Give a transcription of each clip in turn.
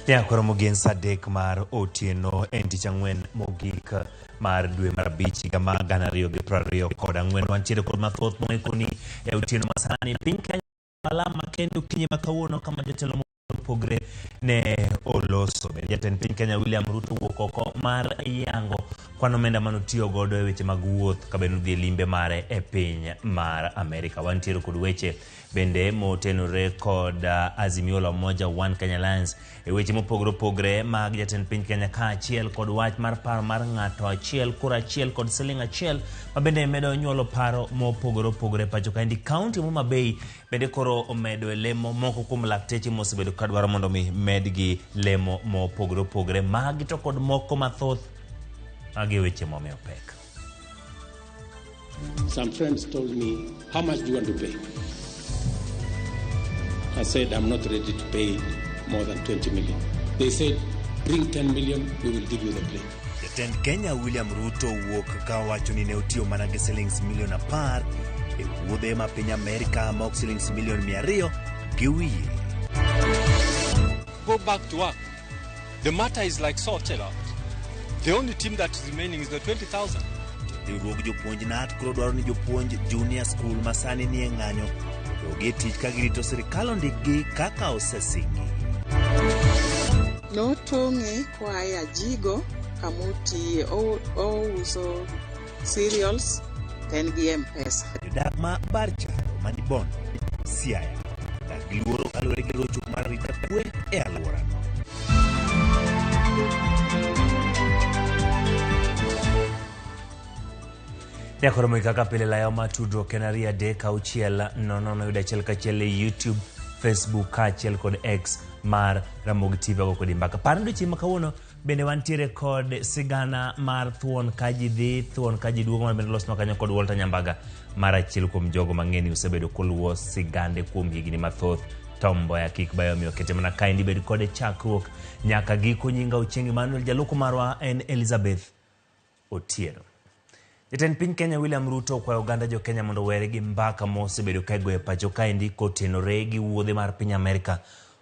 Ya koro mogien sa 3 mar otieno en tich ang'wen mogik mar dwe mar 5 higa mar 2024. Wantiere kod mathoth moikoni e otieno masani. Piny Kenya alam makende okinyi ma kawuono kama jotelo mopogre ne oloso. Bende jatend piny Kenya William Ruto wuok oko mar yango kwan omenda manotiyo godo e weche mag wuoth ka bende odhi e limbe mare e piny mar Amerika. Wantiere kod weche bende motenore kod Azimio la Umoja One Kenya Alliance e weche mopogore opogore mag jatend piny Kenya kaachiel kod wach mar paro mar ng'ato achiel kura achiel kod siling achiel ma bende medo nyuolo paro mopogore opogore pacho kaendi. Kaunti Homa Bay bende koro omedo e lemo moko kuom lakteche mosebedo ka dwaro mondo mi medgi lemo mopogore opogore. Magi to kod moko mathoth, magi e weche momiyo pek. Some friends told me, how much do you want to pay? I said, I'm not ready to pay more than 20 million. They said, bring 10 million, we will give you the plane. Jatend Kenya William Ruto wuok ka owacho ni ne otiyo mana gi silings milion 10 e wuodhe ma piny Amerika ma ok silings milion 200 gi wiye. Go back to work. The matter is like sorted out. The only team that is remaining is the 20,000. Riwruog jopuonj KNUT koro dwaro ni jopuonj junior school ma sani nie ng'anyo odogi e tich ka girito sirikal ondikgi kaka osesingi. Notong'e koa e ajigo kamotiye. Ouso cereals to en gi M-Pesa. Jodak ma Barchalo mani Bondo, Siaya, odak gi luoro kaluwore gi rochruok mar arita kwe e alworano. Nyakoro moik kaka pile layo ma tudruok en 2 3 6 0 0 yudo achiel kachiel e YouTube, Facebook kaachiel kod X mar Ramogi TV ago kodi mbaka. Par odiochieng' ma kawuono bende wantiere kod sigana mar thuon ka ji dhi, thuon ka ji duogo, mar bende losnwa kanyo kod Walter Nyambaga mar achiel kuom jogo mang'eny osebedo koluwo sigande kuom higni mathoth. Tom Mboya kik bayo omiyo kete mana kaendi bed kode chakruok nyaka giko. Nyinga Ochieng' Emmanuel, jalupo marwa en Elizabeth Otieno. Jatend piny Kenya William Ruto okwayo oganda jo Kenya mondo owere gi mbaka mosebedo ka igoyo e pacho kaendi kotenore gi wuodhe mar piny Amerika,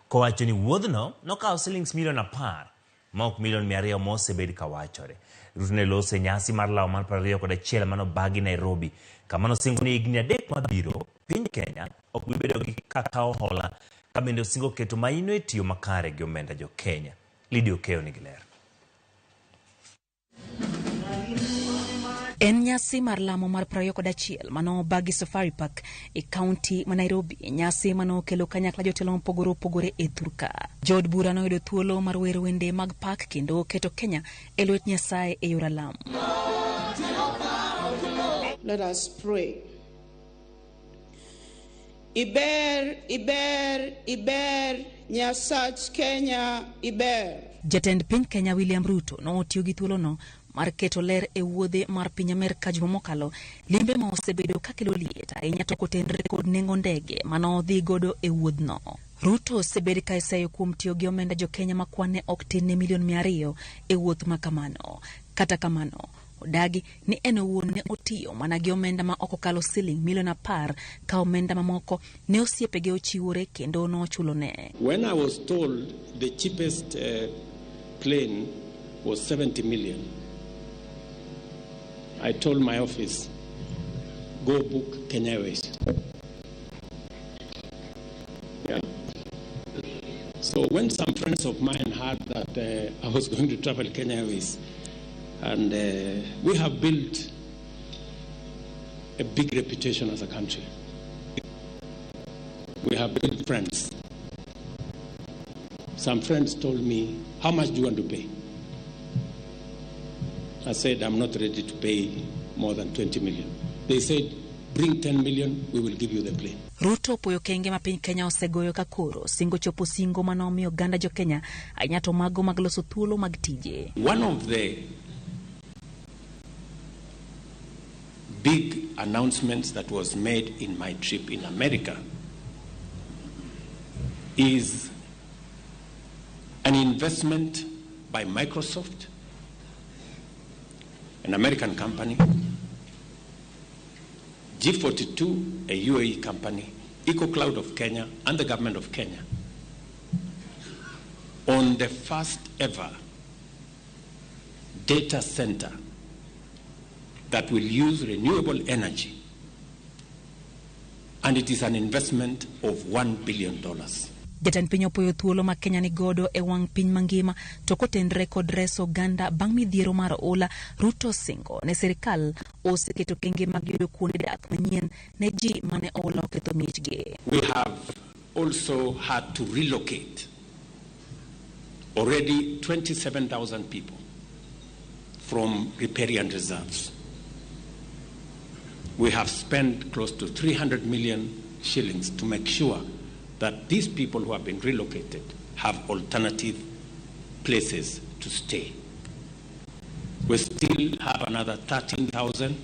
kowacho ni wuodhno nokawo silings milion 10 ma ok milion 200 mosebed ka wachore. Ruto ne loso e nyasi mar lawo mar 21 manobagi Nairobi, kama nosingo ni higni 3 mabiro piny Kenya ok bi bedo gi kakawo hola, ka bende osingo keto maino e tiyo makare gi omenda jo Kenya. Lydia Okeyo nigi ler. En nyasi mar lamo mar 21 mano obagi Safari Park e kaunti ma Nairobi, nyasi manokelo kanyakla jotelo mopogore opogore e thurka. Jood bura noyudo thuolo mar wero wende mag pak kendo keto Kenya e lwet Nyasaye e yor alam. Let us pray. Iber, Iber, Iber, Nyasach Kenya, Iber. Jatend piny Kenya William Ruto notiyo gi thuolono mar keto ler e wuodhe mar piny Amerka juma mokalo, limbe ma osebedo kakelo liet ahinya to kotenre kod nengo ndege manodhi godo e wuodhno. Ruto osebed ka iseyo kuom tiyo gi omenda jo Kenya ma kwan ne ok tin ne milion 200 e wuoth ma kamano. Kata kamano, odagi ni en owuon ne otiyo mana gi omenda ma ok okalo siling milion 10 ka omenda mamoko ne osiepege ochiwore kendo nochulone. When I was told the cheapest plane was 70 million, I told my office, go book Kenya Airways. Yeah. So when some friends of mine heard that I was going to travel Kenya Airways, and we have built a big reputation as a country. We have built friends. Some friends told me, how much do you want to pay? I said, I'm not ready to pay more than 20 million. They said, bring 10 million, we will give you the plane. Ruto opoyo kenge ma piny Kenya osegoyo ka koro singo chopo singo manomiyo oganda jo Kenya ahinya to mago mag loso thuolo mag tije. One of the big announcements that was made in my trip in America is an investment by Microsoft, an American company, G42, a UAE company, EcoCloud of Kenya, and the government of Kenya, on the first ever data center that will use renewable energy, and it is an investment of $1 billion. Jatend piny opuoyo thuolo ma Kenya ni godo e wang' piny mangima to kotenre kod reso oganda bang' midhiero mar oula. Ruto singo ne sirikal oseketo kenge mag yudo kuonde dak manyien ne ji mane oula oketho miechgi. We have also had to relocate already 27,000 people from riparian reserves. We have spent close to 300 million shillings to make sure that these people who have been relocated have alternative places to stay. We still have another 13,000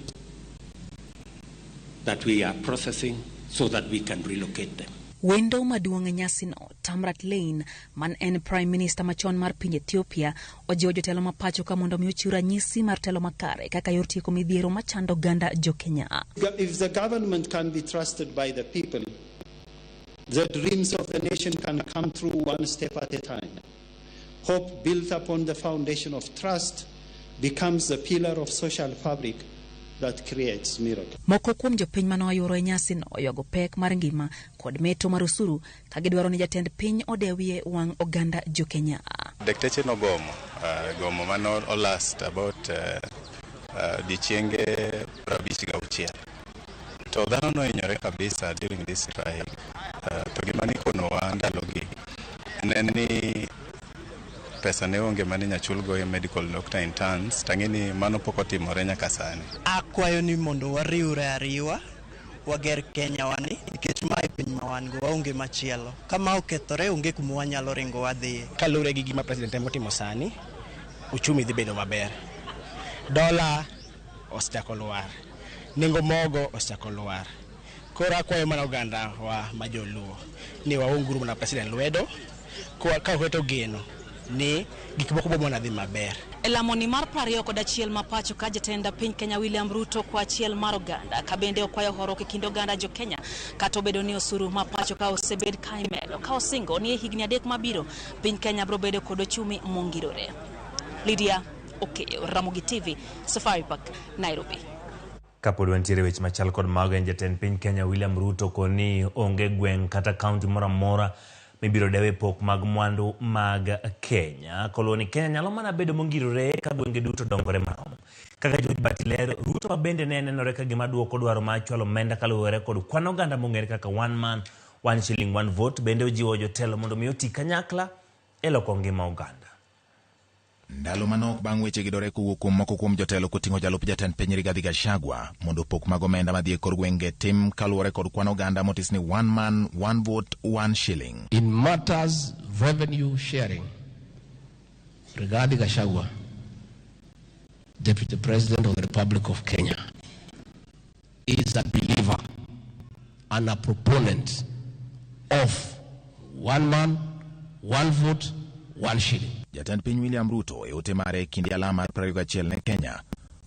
that we are processing so that we can relocate them. Wendo maduong' e nyasino, Tamrat Lane, man en Prime Minister machon mar piny Ethiopia, ojiwo jotelo ma pacho ka mondo mi ochiw ranyisi mar telo makare kaka yor tieko midhiero machando oganda jo-Kenya. If the government can be trusted by the people, the dreams of the nation can come true one step at a time. Hope built upon the foundation of trust becomes the pillar of social fabric that creates miracle. Moko kuom jopiny mane oyuoro e nyasino oywago pek mar ngima kod meto mar osuru ka gidwaro ni jatend piny odewie wang' oganda jo-Kenya. Dakteche nogomo, gomo mano olast about odiechienge 56. To dhano nohinyore kabisa during this strike. To gima nikonowa ndalogi ne en ni pesa ne onge mane inyalo chulgo e medical doctor interns, tang'e ni mano pok otimore nyaka sani. Akwayo ni mondo wariwre ariwa wager Kenya wani nikech ma e piny ma wan go, waonge machielo. Kama okethore onge kuma wanyalo ringo wadhiye. Kaluwore gi gima president temo timo sani, uchumi dhi bedo maber. Dola osechako lwar, nengo mogo osechako lwar. Koro akwayo mana oganda wa ma joluo ni waunguru mana president lwedo ka waketo geno ni gik moko bo mana dhi maber. E lamoni mar 21 ma pacho ka jatend piny Kenya William Ruto kwa achiel mar oganda ka bende okwayo horuok e kind oganda jo Kenya kata obedo ni osuru ma pacho ka osebed ka imedo ka osingo ni e higni 3 mabiro piny Kenya biro bedo kod ochumi mongirore. Lydia Okeyo, Ramogi TV, Safari Park, Nairobi. Kapod wantiere weche machal kod mago, en jatend piny Kenya William Ruto koni onge gweng' kata kaunti moro amora mibiro dewe pok mag mwandu mag Kenya. Koluwo ni Kenya nyalo mana bedo mongirore ka gwenge duto dongore marom. Kaka George Batiler, Ruto ma bende ne nenore ka gima duoko dwaro mar chwalo omenda kaluwore kod kwan oganda mong'ere kaka one man, one shilling, one vote, bende ojiwo jotelo mondo mi oti kanyakla e loko ngima oganda. Ndalo manok bang' weche gidore kowuok kuom moko kuom jotelo koting'o jalup jatend piny Rigathi Gachagua mondo pok mag omenda madhi e kor gwenge tim kaluwore kod kwan oganda motis ni one man, one vote, one shilling. In matters revenue sharing, Rigathi Gachagua, Deputy President of the Republic of Kenya, is a believer and a proponent of one man, one vote, one shilling. Jatend piny William Ruto e ote mare e kinde alama mar 21 ne Kenya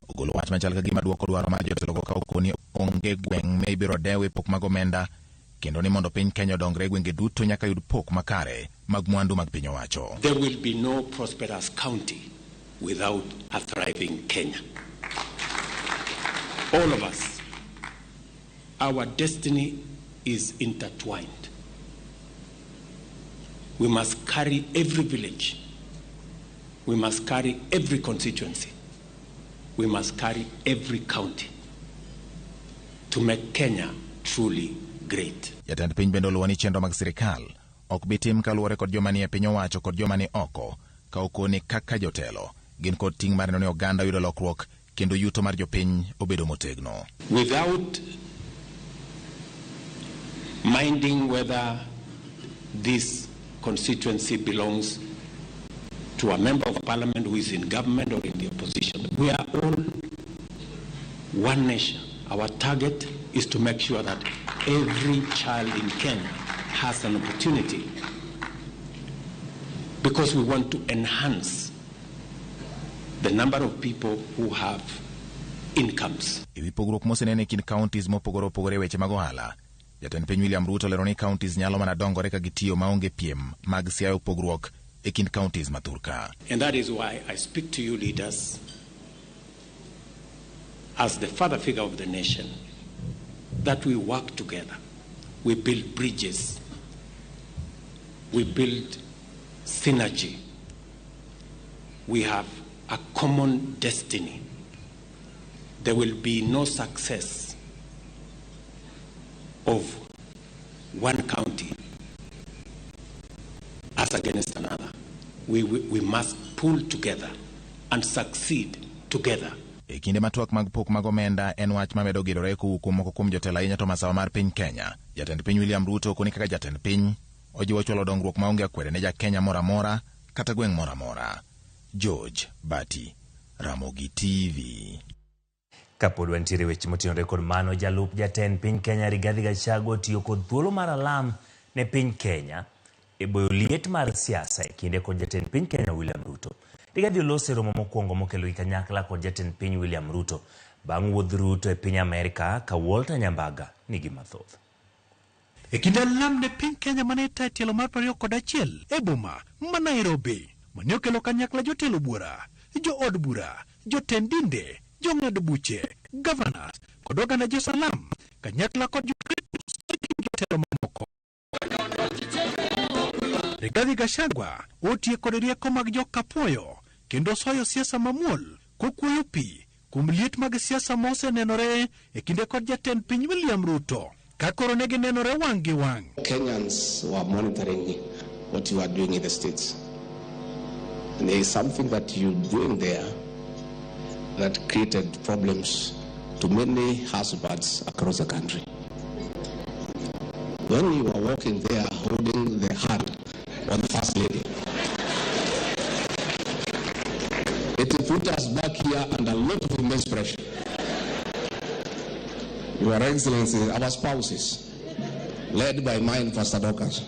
ogolo wach machal ka gima duoko dwaro mar jotelogo ka okoni onge gweng' ma ibiro dewe pok mag omenda kendo ni mondo piny Kenya odongre e gwenge duto nyaka yud pok makare mag mwandu mag piny owacho. There will be no prosperous county without a thriving Kenya. All of us, our destiny is intertwined. We must carry every village. We must carry every constituency. We must carry every county to make Kenya truly great. Jatend piny bende oluwo ni chenro mag sirikal ok bi tim kaluwore kod joma ni e piny owacho kod joma ni oko ka okoni kaka jotelo gin kod ting' mar neno ni oganda yudo lokruok kendo yuto mar jopiny obedo motegno. Without minding whether this constituency belongs to a member of parliament who is in government or in the opposition, we are all one nation. Our target is to make sure that every child in Kenya has an opportunity, because we want to enhance the number of people who have incomes. E wi pogruok mosenene e kind counties mopogore opogore e weche mag ohala, jatend piny William Ruto olero ni counties nyalo mana dongore ka gitiyo maonge piem mag siayo pogruok e kind counties ma thurka. And that is why I speak to you leaders as the father figure of the nation, that we work together, we build bridges, we build synergy, we have a common destiny. There will be no success of one county as against another. We must pull together and succeed together. E kinde ma twak mag pok mag omenda en wach mamedo gidore kowuok kuom moko kuom jotelo ahinya to masawa mar piny Kenya. Jatend piny William Ruto okoni kaka jatend piny ojiwo chwalo dongruok maonge akwede ne ja Kenya moro amora kata gweng' moro amora. George Bati, Ramogi TV. Kapod wantiere weche motenore kod mano, jalup jatend piny Kenya Rigathi Gachagua otiyo kod thuolo mar alam ne piny Kenya e boyo liet mar siasa e kinde kod jatend piny Kenya William Ruto. Rigathi oloso e romo mokwongo mokelo gi kanyakla kod jatend piny William Ruto bang' wuodh Ruto e piny Amerka ka Walter Nyambaga nigi mathoth. E kinde alam ne piny Kenya mane tayo tielo mar 21 e boma ma Nairobi, mane okelo kanyakla jotelo buora, jood bura, jotend dinde, jong'ad buche, governors kod oganda jo-Salam, kanyakla kod jotelo mamoko. Rigathi Gachagua otiyo kod rieko mag jokapuoyo kendo soyo siasa mamuol kokuoyo pi kuom liet mag siasa mosenenore e kinde kod jatend piny William Ruto ka koro ne ginenore wang' gi wang'. Kenyans were monitoring what you are doing in the States. And there is something that you're doing there that created problems to many husbands across the country. When you were walking there holding the hand of the First Lady, it put us back here under a lot of immense pressure. Your Excellency, our spouses, led by mine, Pastor Dorcas,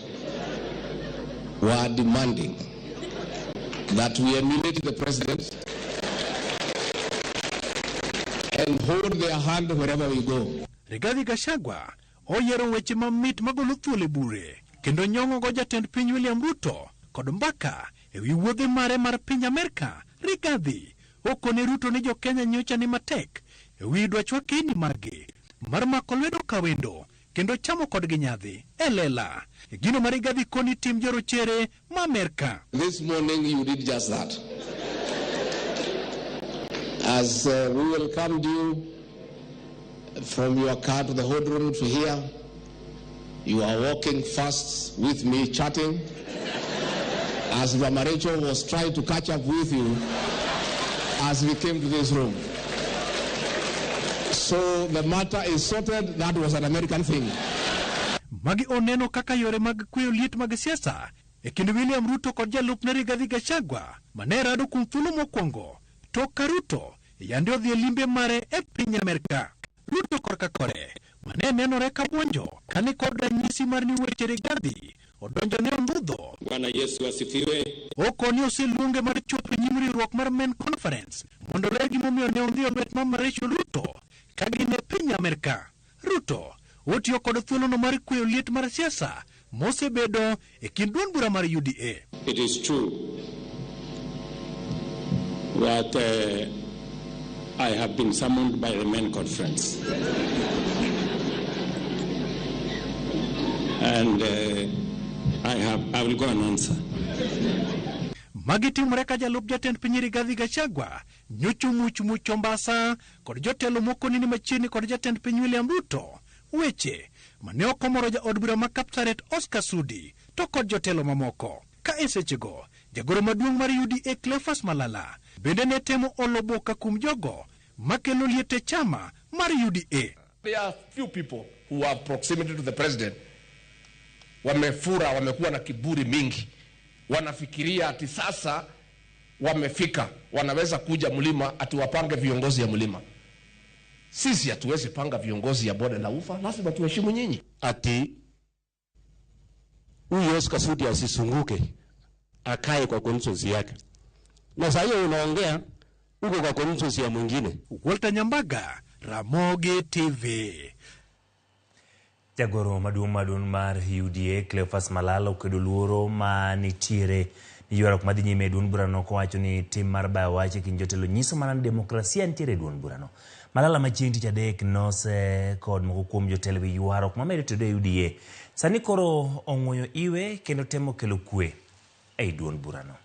were demanding that we emulate the president and hold their hand wherever we go. Rigathi Gachagua oyiero weche mamit magolo thuol e bure kendo nyong'o go jatend piny William Ruto kod mbaka ewi wuodhe mare mar piny Amerka. Rigathi okone Ruto ni jo-Kenya nyocha ni matek ewi dwachwa keni margi mar mako lwedo kawendo kendo chamo kodgi nyadhi e lela. Gino ma Rigathi koni tim jorochere ma Amerka. This morning you did just that. As we welcomed you from your car to the hold room to here, you are walking fast with me, chatting, as Mama Rachel was trying to catch up with you as we came to this room. So the matter is sorted. That was an American thing. Magi oneno kaka yore mag kweyo liet mag siasa e kind William Ruto kod jalupne Rigathi Gachagua mane rado kuom thuolo mokwongo tok ka Ruto yande odhi e limbe mare e piny Amerka. Ruto korka kore mane nenore ka buonjo kane kod ranyisi mar ni weche Rigathi odonjo ne ondhudho. Bwana Yesu asifiwe. Okoni oseluonge mar chopo e nyim riwruok mar Men Conference mondo ler gimomiyo ne ondhiyo lwet Mama Rachel Ruto ka gin e piny Amerka. Ruto otiyo kod thuolono mar kweyo liet mar siasa mosebedo e kind duond bura mar UDA. It is true that I have been summoned by the Men Conference. And I will go and answer. Magi timore ka jalup jatend piny Rigathi Gachagua nyocho much much Mombasa kod jotelo moko nini machiegni kod jatend piny William Ruto weche mane ok omoro jaod bura ma Kapsaret Oscar Sudi to kod jotelo mamoko. Ka e sechego jagoro maduong' mar UDA Cleophas Malala bende ne temo olo boka kuom jogo makelo liet e chama mar UDA. There are few people who have proximity to the president. Wamefura, wamekuwa na kiburi mingi. Wanafikiria ati sasa wamefika, wanaweza kuja mlima ati wapange viongozi ya mlima. Sisi hatuwezi panga viongozi ya bonde la ufa, lazima tuheshimu nyinyi. Ati huyu Oscar Sudi asisunguke, akae kwa constituency yake. Na sasa hiyo unaongea uko kwa constituency ya mwingine. Walter Nyambaga, Ramogi TV. Jagoro maduong' maduong' mar UDA Cleophas Malala okwedo luoro ma nitiere Ywaruok madhi nyime e duond burano kowacho ni tim mar bayo wach e kind jotelo nyiso mana ni demokrasia nitiere e duond burano. Malala ma chieng' tich adek nose kod moko kuom jotelo e wi ywaruok mamedo tedo e UDA. Sani koro ong'uoyo iwe kendo temo kelo kwe ei duond burano.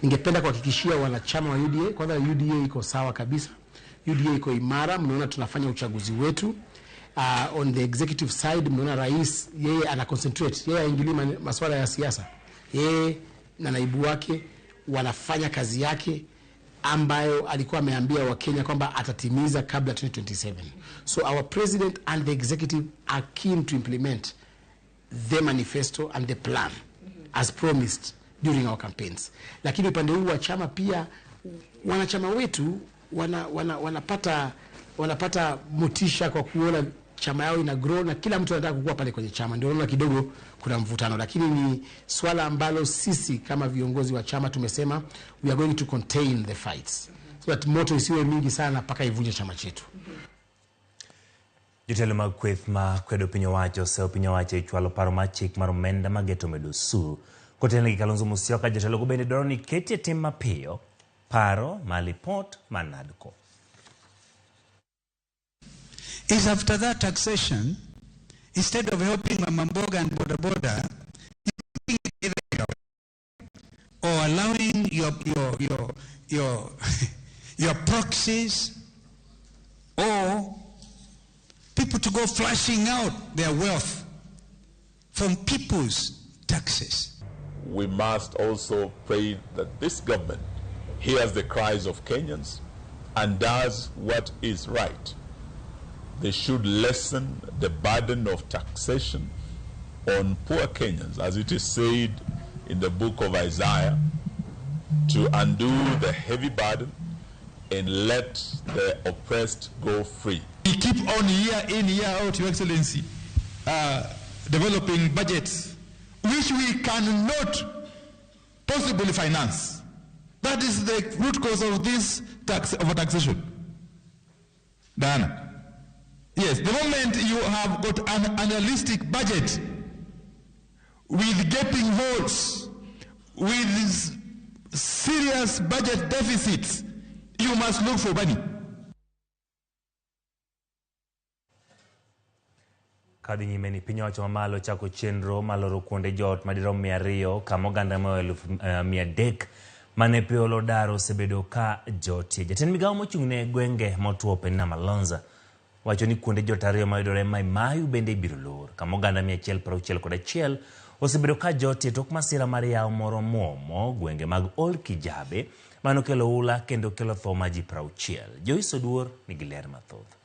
Ningependa kuhakikishia wanachama wa UDA, kwanza UDA iko sawa kabisa. UDA iko imara, mnaona tunafanya uchaguzi wetu. On the executive side mnaona rais yeye ana concentrate, yeye haingilii masuala ya siasa. Yeye na naibu wake wanafanya kazi yake ambayo alikuwa ameambia Wakenya kwamba atatimiza kabla 2027. So our president and the executive are keen to implement the manifesto and the plan as promised during our campaigns. Lakini upande huu wa chama pia wanachama wetu wanapata motisha kwa kuona chama yao ina grow na kila mtu anataka kukua pale kwenye chama. Ndio unaona kidogo kuna mvutano, lakini ni swala ambalo sisi kama viongozi wa chama tumesema we are going to contain the fights so that moto isiwe mingi sana mpaka ivunje chama chetu. Jotelo mag kweth ma kwedo piny owacho oseyo piny owacho e chwalo paro mar chik mar omenda mageto medo osuru. Kotelnegi Kalonzo Musyoka, jotelo go bende dwaro ni ketie tim mapiyo paro mar lipot mar NADCO. Is after that taxation, instead of helping Mama Mboga and Boda Boda, or allowing your your proxies or people to go flashing out their wealth from people's taxes. We must also pray that this government hears the cries of Kenyans and does what is right. They should lessen the burden of taxation on poor Kenyans, as it is said in the book of Isaiah, to undo the heavy burden and let the oppressed go free. We keep on year in, year out, Your Excellency, developing budgets which we cannot possibly finance. That is the root cause of this tax overtaxation. Diana. Yes, the moment you have got an unrealistic budget with gaping holes, with serious budget deficits, you must look for money. Kadhi nyime ni piny owacho mamalo chako chenro maloro kuonde joot madirom 200 kama oganda moyo 300 mane pe olo daro osebedo ka jotie. Jatend migawo mochung' ne gwenge motwo Penina Malonza wacho ni kuonde jot ariyo mayudore Mai Mahiu bende ibiro lor, kama oganda 161 osebedo ka jotie tok masira mar yawo moro muomo gwenge mag Ol Kijabe manokelo ula kendo kelo tho ma ji 60. Joyce Oduor nigi ler mathoth.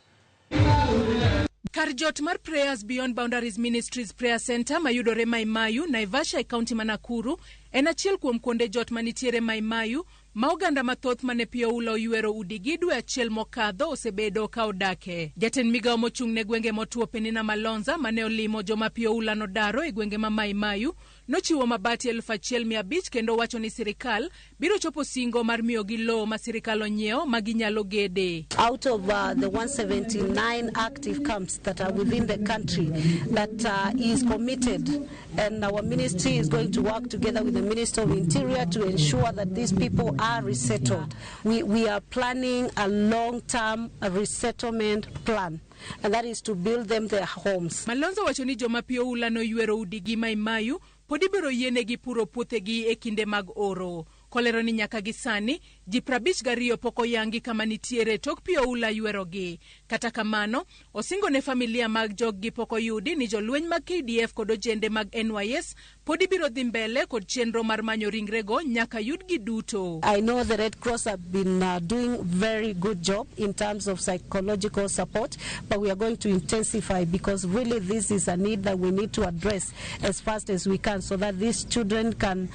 Kar jot mar Prayers Beyond Boundaries Ministries Prayer Center mayudore Mai Mahiu, Naivasha e kaunti ma Nakuru en achiel kuom kuonde jot manitiere Mai Mahiu ma oganda mathoth mane piyo oula oywero udigi dwe achiel mokadho osebedo ka odake. Jatend migawo mochung' ne gwenge motwo Penina Malonza mane olimo joma piyo oula nodaro e gwenge ma Mai Mahiu nochiwo mabati 1500 kendo wacho ni sirikal biro chopo singo mar miyogi lowo ma sirikal onyiewo ma ginyalo gede. Out of the 179 active camps that are within the country that is committed, and our ministry is going to work together with the Minister of Interior to ensure that these people are resettled. We are planning a long-term resettlement plan, and that is to build them their homes. Malonzo wacho ni joma piyo oula noywero udigi Mai Mahiu pod ibiro yienegi puro puothegi e kinde mag oro. Kolero ni nyaka gi sani ji 52 pok oyangi kama nitiere tok piyo oula ywerogi. Kata kamano, osingo ne familia mag joggi pok oyudi ni jolweny mag KDF kod ojende mag NYS pod ibiro dhi mbele kod chenro mar manyo ringrego nyaka yudgi duto. I know the Red Cross have been doing very good job in terms of psychological support, but we are going to intensify because really this is a need that we need to address as fast as we can so that these children can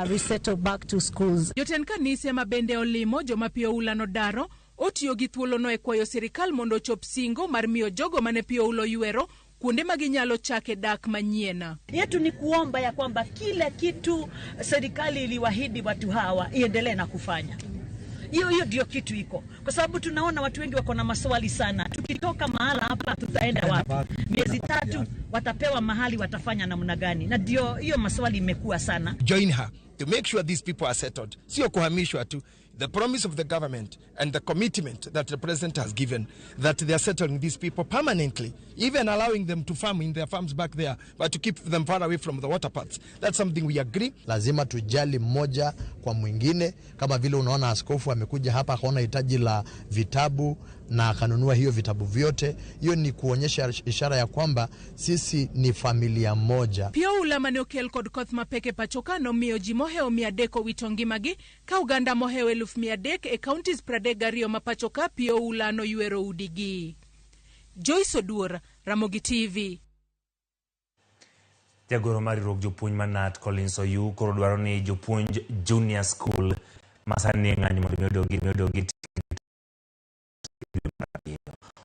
resettle back to schools. Jotend kanise ma bende olimo joma piyo oula nodaro otiyo gi thuolono e kwayo sirikal mondo ochop singo mar miyo jogo mane piyo oula oywero kuonde ma ginyalo chake dak manyien. Yetu ni kuomba ya kwamba kila kitu serikali iliwahidi watu hawa iendelee na kufanya. Hiyo hiyo ndio kitu iko, kwa sababu tunaona watu wengi wako na maswali sana. Tukitoka mahala hapa tutaenda wapi? Miezi 3 watapewa mahali, watafanya namna gani? Na ndio hiyo maswali imekuwa sana. Join her to make sure these people are settled. Sio kuhamishwa tu. The promise of the government and the commitment that the president has given that they are settling these people permanently, even allowing them to farm in their farms back there, but to keep them far away from the water paths. That's something we agree. Lazima tujali mmoja kwa mwingine, kama vile unaona askofu amekuja hapa akaona hitaji la vitabu na akanunua hiyo vitabu vyote. Hiyo ni kuonyesha ishara ya kwamba sisi ni familia moja. Pi oula mane okel kod koth mapek e pacho ka nomiyo ji mohewo 300 owito ngimagi ka oganda mohewo 300,000 e counties 32 ma pacho ka pi oula noywero udigi. Joyce Oduor, Ramogi TV. Jagoro mar riwruok jopuonj ma KNUT Collins Oyu koro dwaro ni jopuonj junior school masani nie ng'anyo mondo mi odogi.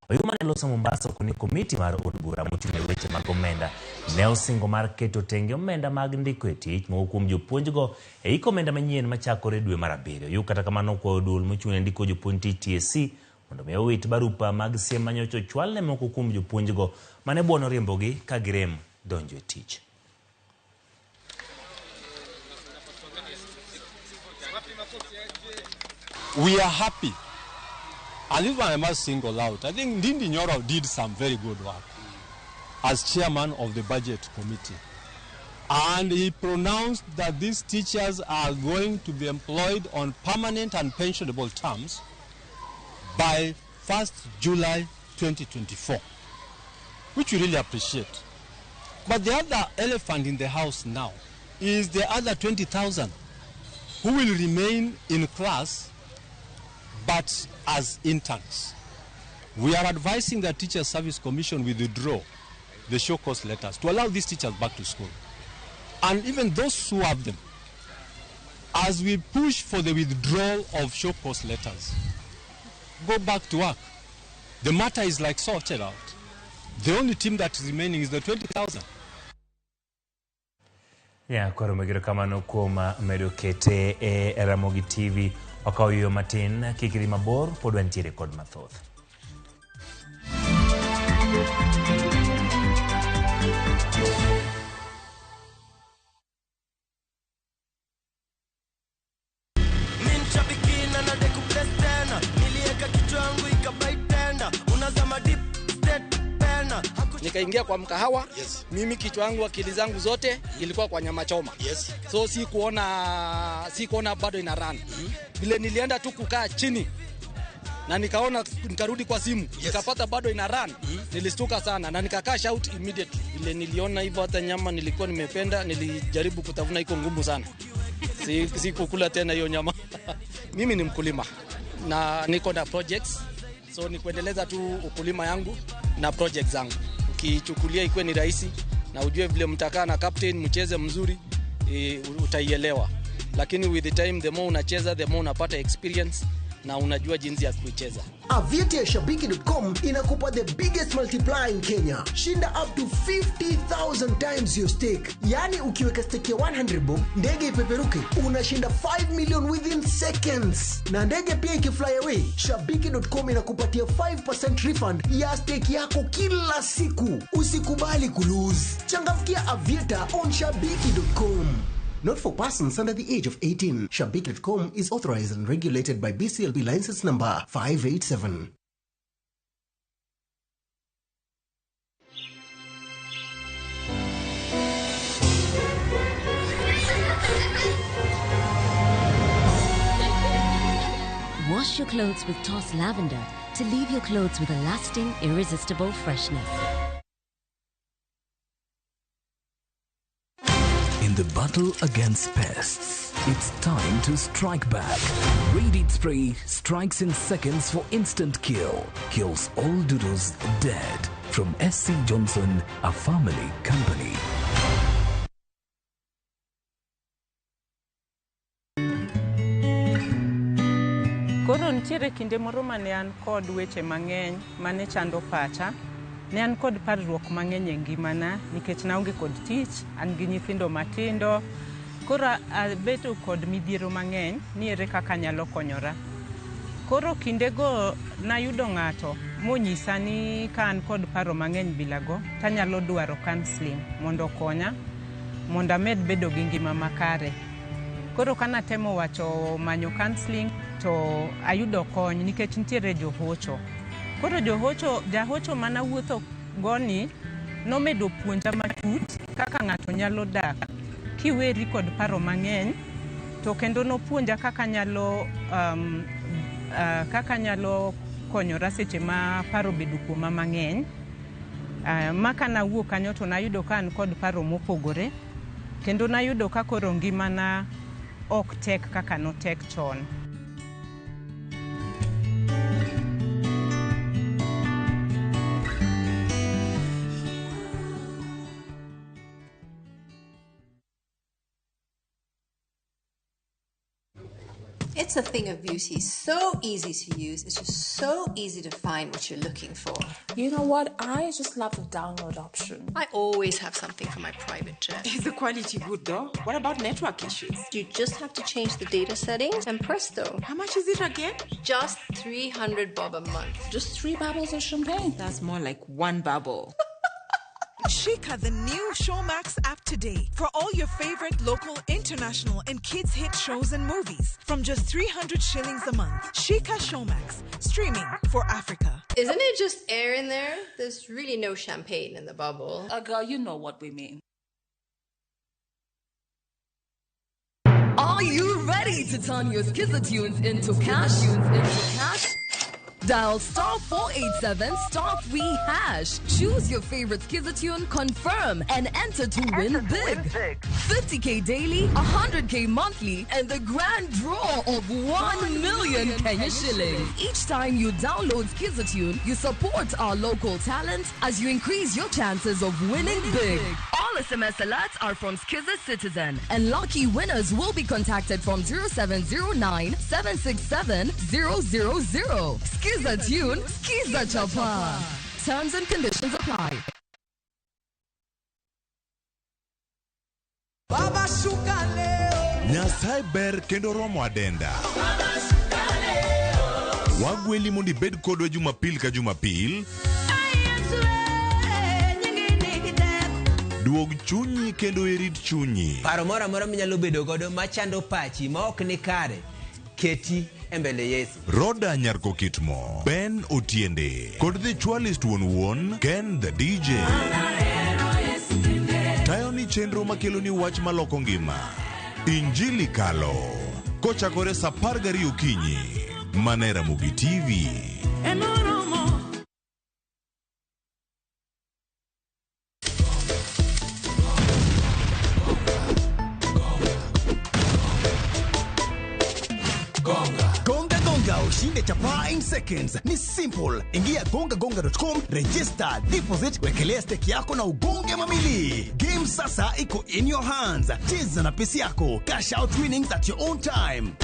Oyu mane loso Mombasa okoni komiti mar od bura mochung' ne weche mag omenda ne osingo mar keto tenge omenda mag ndiko e tich moko kuom jopuonjgo e hik omenda manyien machakore dwe mar 7. Oyu kata kamano okwayo duol mochung' ne ndiko jopuonj tich TSC mondo mi owit barupa mag siem manyocha ochwal ne moko kuom jopuonjgo mane buono riembogi ka girem donjo e tich. We are happy. And this one I must single out. I think Ndindi Nyoro did some very good work as chairman of the budget committee. And he pronounced that these teachers are going to be employed on permanent and pensionable terms by 1st July 2024, which we really appreciate. But the other elephant in the house now is the other 20,000 who will remain in class but as interns. We are advising the Teacher Service Commission withdraw the show cause letters to allow these teachers back to school. And even those who have them, as we push for the withdrawal of show cause letters, go back to work. The matter is like sorted out. The only team that is remaining is the 20,000. Ya, koro megero kamano kuom medo kete e Ramogi TV. Wakawo yueyo matin, kik idhi mabor, pod wantiere kod mathoth. Nikaingia kwa mkahawa. Yes. Mimi kichwa yangu, akili zangu zote ilikuwa kwa nyama choma. Yes. So si kuona bado ina run. Vile nilienda tu kukaa chini na nikaona, nikarudi kwa simu. Yes. Nikapata bado ina run. Nilistuka sana na nika cash out immediately. Vile niliona hivyo, hata nyama nilikuwa nimependa, nilijaribu kutafuna, iko ngumu sana. Si kukula tena hiyo nyama. Mimi ni mkulima na niko na projects. So ni kuendeleza tu ukulima yangu na projects zangu. Ukichukulia ikuwe ni rahisi na ujue vile mtakaa na captain mcheze mzuri, utaielewa. Lakini with the time, the more unacheza, the more unapata experience na unajua jinsi ya kuicheza. Aviator ya Shabiki.com inakupa the biggest multiplier in Kenya. Shinda up to 50,000 times your stake. Yani ukiweka stake ya 100 bob, ndege ipeperuke, unashinda 5 million within seconds. Na ndege pia ikifly away, Shabiki.com inakupatia 5% refund ya stake yako kila siku. Usikubali kulose. Changamkia Aviator on Shabiki.com. Not for persons under the age of 18. Shabiki.com is authorized and regulated by BCLB license number 587. Wash your clothes with Toss Lavender to leave your clothes with a lasting, irresistible freshness. In the battle against pests, it's time to strike back. Raid Spray strikes in seconds for instant kill. Kills all doodles dead. From SC Johnson, a family company. Koro nitiere kinde moro mane an kod weche mang'eny mane chando pacha. Ne an kod parruok mang'eny e ngimana nikech naonge kod tich, an gi nyithindo matindo. Koro abedo kod midhiero mang'eny ni ere kaka anyalo konyora. Koro kindego nayudo ng'ato monyisa ni ka an kod paro mang'eny bilago tanyalo dwaro counseling mondo okonya mondo amed bedo gi ngima makare. Koro kanatemo wacho manyo counseling to ayudo kony nikech nitiere johocho. Koro johocho, jahocho manawuotho go ni nomedo puonja matut kaka ng'ato nyalo dak kiweri kod paro mang'eny to kendo nopuonja kaka nyalo kaka nyalo konyora seche ma paro obedo kuoma mang'eny. Ma kanawuok kanyo to nayudo ka an kod paro mopogore kendo nayudo ka koro ngimana ok tek kaka notek chon. It's a thing of beauty, so easy to use. It's just so easy to find what you're looking for. You know what? I just love the download option. I always have something for my private jet. Is the quality good though? What about network issues? You just have to change the data settings and presto. How much is it again? Just 300 bob a month. Just 3 bubbles of champagne. That's more like 1 bubble. Shika the new Showmax app today for all your favorite local, international, and kids hit shows and movies from just 300 shillings a month. Shika Showmax, streaming for Africa. Isn't it just air in there? There's really no champagne in the bubble. Girl, you know what we mean. Are you ready to turn your Skiza tunes into cash? Dial star 487 star 3 hash. Choose your favorite Skiza tune, confirm, and enter to win big. 50K daily, 100K monthly, and the grand draw of 1 million Kenya shillings. Each time you download Skiza tune, you support our local talent as you increase your chances of winning big. All SMS alerts are from Skiza Citizen, and lucky winners will be contacted from 0709 767 000. Skiza tune, Skiza Chapa. Terms and conditions apply. Baba shuka leo. Nyasaye ber kendo romo adenda. Wagweli mondo ibed kodwa Jumapil ka Jumapil. Duog chunyi kendo irit chunyi. Paro moro amora minyalo bedo godo machando pachi ma ok ni kare, keti e mbele Yesu. Roda Nyarko Kitmo, Ben Otiende, kod The Chwalist wuon wuon, Ken the DJ. Tayo ni chenro makelo ni wach maloko ngima. Injili Kalo, kochakore saa 12 okinyi, mana e Ramogi TV. Gonga Gonga ushinde chapaa in seconds. Ni simple. Ingia gongagonga.com, register, deposit, wekelea stake yako na ugonge mamili. Game sasa iko in your hands. Cheza na pesa yako. Cash out winnings at your own time.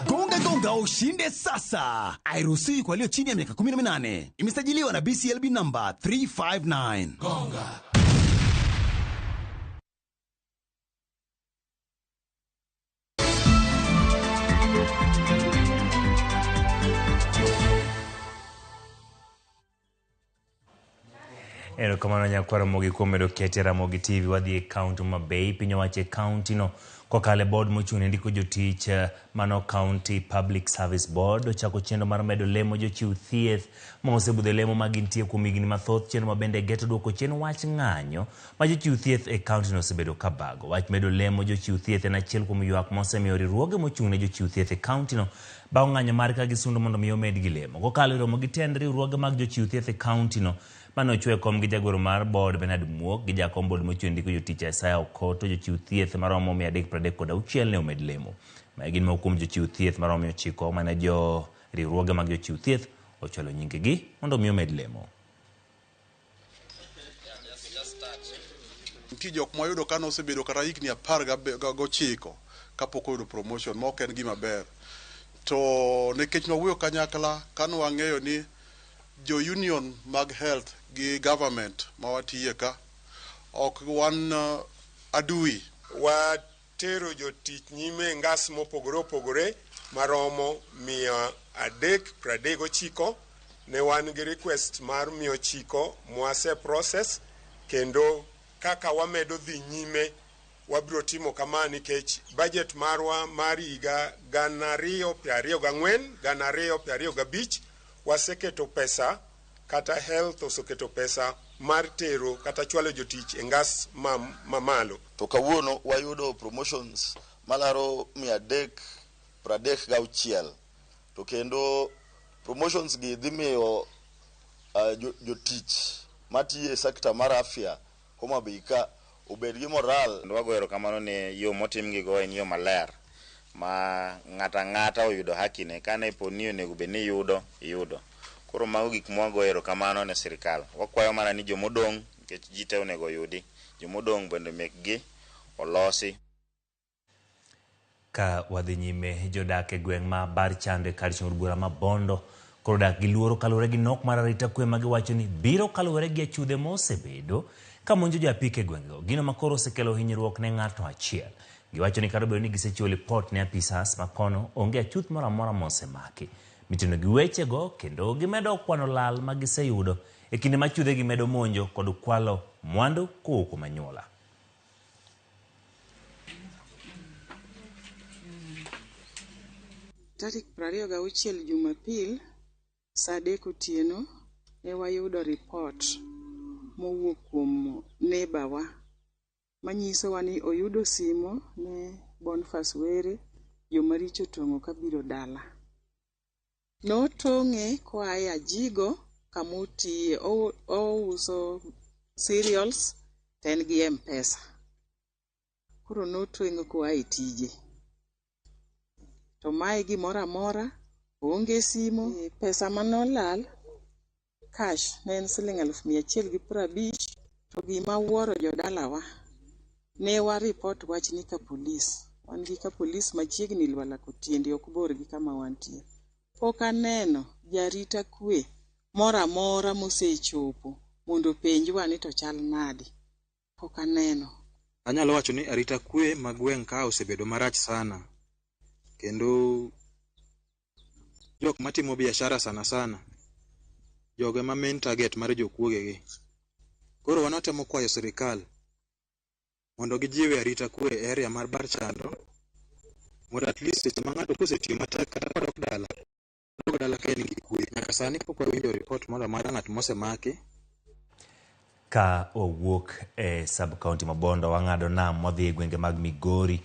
Gonga Gonga ushinde sasa. Hairuhusiwi kwa walio chini ya miaka 18. Imesajiliwa na BCLB number 359. Gonga. Erokamano nyakwar Ramogi kuom medo kete Ramogi TV. Wadhi e kaunti Homa Bay, piny owacho e kaunti no kokalo e board mochung' ne ndiko jotich mano County Public Service Board ochako chenro mar medo lemo jochiw thieth ma osebudho lemo ma gintie kuom higni mathoth, chenro ma bende geto duoko chien wach ng'anyo ma jochiw thieth e kaunti no osebedo ka bago. Wach medo lemo jochiw thieth en achiel kuom ywak mosemiyo riwruoge mochung' ne jochiw thieth e kaunti no bang' ng'anyo mar ka gisundo mondo mi omedgi lemo. Kokalo e romo gi tend riwruoge mag jochiw thieth e kaunti no mane ochwe kom gi jagoro mar board Bernard Muok gi jakom board mochung' ndiko jotich Isaiah Okoto, jochiw thieth maromo 336 ne omed lemo. Mae gin moko kuom jochiw thieth maromo 9 mane jo riwruoge mag jochiw thieth ochwalo nyingegi mondo mi omed lemo. Nitie jok mwayudo ka nosebedo kata higni 19 kapok oyudo promotion, ma ok en gima ber. To nikech nwawuoyo kanyakla, kane wang'eyo ni jo union mag health gi government ma watiye ka ok wan adui. Watiyo tero jotich nyime e ngas mopogore opogore maromo 339. Ne wan gi request mar 900 mwase process, kendo kaka wamedo dhi nyime wabiro timo kama nikech budget marwa mar higa 2024 2025 waseketo pesa, kata health oseketo pesa mar tero kata chwalo jotich e ngas mamalo. To kawuono wayudo promotions malaro 336, to kendo promotions gi dhi miyo jotich matiyo e sekta mar afya Homa Bay ka obed gi moral. Wago erokamano ne yo motimgigo en yo maler ma ng'ato ang'ata oyudo hakine kane po ni onego bed ni iyudo, iyudo. Koro mago gik mwago erokamano ne sirikal. Wakwayo mana ni jomodong', nikech ji te onego oyudi, jomodong' bende mekgi olosi. Ka wadhi nyime, jodak e gweng' ma Bar Chando e kar chung' od bura ma Bondo koro dak gi luoro kaluwore gi nok mar arita kwe ma giwacho ni biro kaluwore gi achudhe mosebedo ka monjo jo apiko e gwengego, gino ma koro osekelo hinyruok ne ng'ato achiel. Giwacho ni kata obedo ni gisechiwo lipot ne apisas ma kono, onge achuth moro amora mosemaki. Miteno gi wechego kendo gimedo kwano lal ma giseyudo e kinde ma achudhe gimedo monjo kod kwalo mwandu kowuok kuom anyuola. Tarik 26 Jumapil, saa 3 otieno, ne wayudo ripot mowuok kuom neighbor wa manyisowa ni oyudo simo ne Boniface Were jomaricho otong'o kabiro dala. Notong'e koa e Ajigo kamotiye, ouso cereals to en gi M-Pesa. Koro notweng'e koa e tije. To mae gimoro amora, oonge simo, pesa manolal cash ne en siling 150,000. To gima wuoro jodalawa, ne wa report wachni ka polis. Wan gi ka polis machiegni Lwala Kotiendi, ok bor gi kama wantie. Pok aneno jarita kwe moro amora mosechopo mondo openjwa ni to chal nade. Pok aneno. Anyalo wacho ni arita kwe ma gweng' ka osebedo marach sana. Kendo jok matimo biashara sana sana, jogo ema main target mar jokuoge gi. Koro wan watemo kwayo sirikal mondo gijiwe arita kwe e area mar Bar Chando, mondo at least seche ma ng'ato kosetiyo matek kata kodok dala, odok dala ka en gi kwe. Nyaka sani pok wawinjo report moro amora ng'at mosemaki. Ka wawuok e sub county ma Bondo wang'ado nam wadhi e gwenge mag Migori,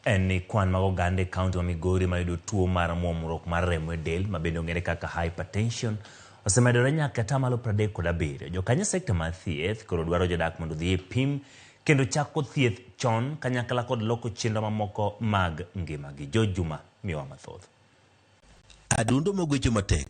en ni kwan mag oganda e county ma Migori mayudo tuo mar muomruok mar remo e del ma bende ong'ere kaka hypertension osemedore nyaka 37%. Jokanyo sekta mar thieth koro dwaro jodak mondo odhi e pim kendo chako thieth chon kanyakla kod loko chenro mamoko mag ngimagi. George Juma miyowa mathoth. Adundo magwecho matek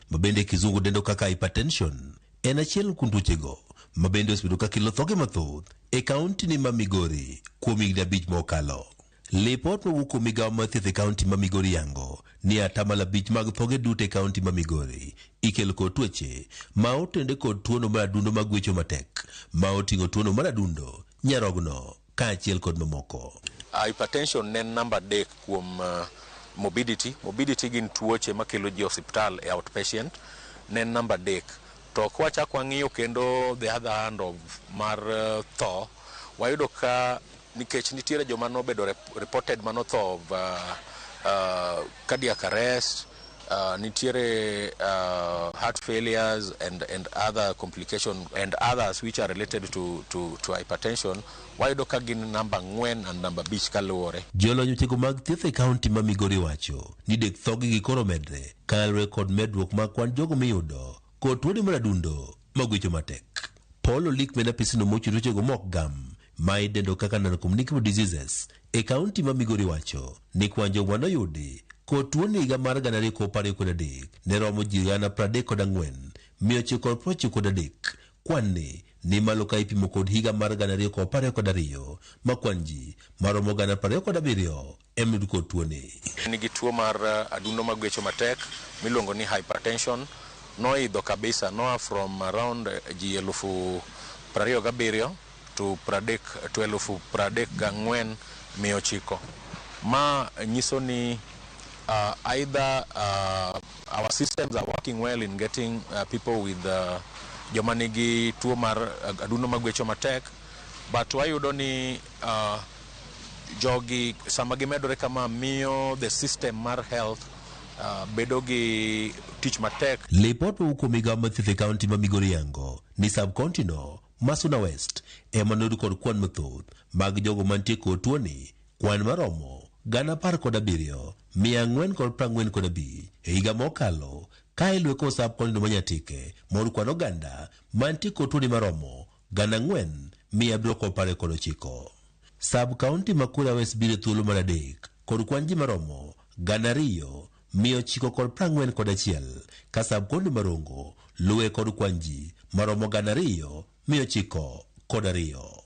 ma bende kizungu dendo kaka hypertension en achiel kuom tuochego ma bende osebedo ka kelo thoge mathoth e kaunti ni ma Migori kuom higni 5 mokalo. Lipot mowuok kuom migawo mar thieth e kaunti ma Migori yango ni 5% mag thoge duto e kaunti ma Migori ikelo kod tuoche ma otende kod tuono mar adundo magwecho matek ma oting'o tuono mar adundo, nyarogno kaachiel kod mamoko. Hypertension ne en namba 3 kuom morbidity. Morbidity gin tuoche makelo ji osiptal e outpatient, ne en namba 3. To kwachako wang'iyo kendo the other hand of mar tho, wayudo ka nikech nitiere joma nobedo reported manotho of cardiac arrest, nitiere heart failures and other complication and others which are related to hypertension, wayudo ka gin namba 4 and namba 5 kaluwore. Jolony wechego mag thieth e kaunti ma Migori wacho ni dek thogi gi koro medre kaluwore kod medruok mag kwan jogo miyudo kod tuo mar adundo magwecho matek. Paul Olik mena apisno mochiwo tuochego mok gam ma idendo kaka non-communicable diseases e kaunti ma Migori wacho ni kwan jogo manoyudi kod tuo ni higa mar 2023 ne romo ji 34,993. Kwan ni ni malo ka ipimo kod higa mar 2022 ma kwan ji maromo 27,000 ema kod tuo ni. Nigi tuo mar adundo magwecho matek miluongo ni hypertension noidho kabisa, noa from around ji 27,000 to 30 to 34,900. Ma nyiso ni either our systems are working well in getting people with joma nigi tuo mar adundo magwecho matek, but wayudo ni jogi sama gimedore kama miyo the system mar health bedo gi tich matek. Lipot mowuok kuom migao mar thieth e kaunti ma Migori yango ni sub county no ma Suna West ema noyud kod kwan mathoth mag jogo mantie kod tuoni, kwan maromo 17,445 e higa mokalo, ka iluwe kod sub county no ma Nyatike moyud kwan oganda mantie kod tuoni maromo 4,729. Sub county ma Kuria West biro e thuolo mar adek kod kwan ji maromo 2,941, ka sub county ma Rongo luwe kod kwan ji maromo 2,902.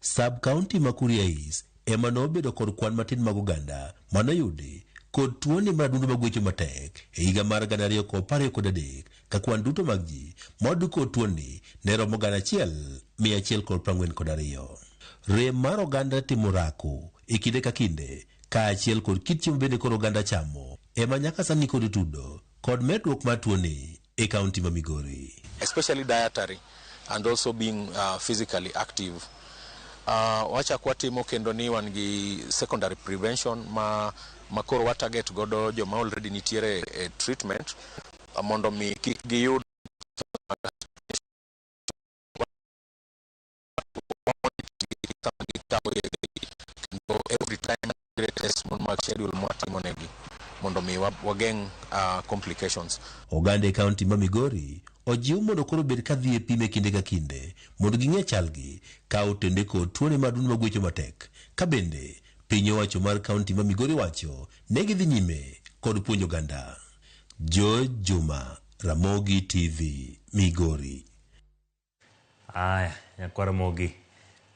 Sub county ma Kuria East ema nobedo kod kwan matin mag oganda manoyudi kod tuoni mar adundo magwecho matek e higa mar 2023, ka kwan duto mag ji moyudi kod tuoni ne romo 1,142. Rem mar oganda timo orako e kinde ka kinde kaachiel kod kit chiemo bende koro oganda chamo ema nyaka sani kod tudo kod medruok mar tuoni e kaunti ma Migori. Especially dietary and also being physically active. Wachak watimo kendo ni wan gi secondary prevention ma koro wa target godo joma already nitiere e treatment mondo mi kik giyud kendo every time test mag schedule mwatimo negi mondo mi wageng' complications. Oganda e kaunti ma Migori ojiw mondo koro bed ka dhi e pim e kinde ka kinde mondo ging'e chalgi ka otende kod tuone mar adundo magwecho matek, ka bende piny owacho mar kaunti ma Migori wacho ne gidhi nyime kod puonjo oganda. George Juma, Ramogi TV, Migori. Aya, nyakwar Ramogi,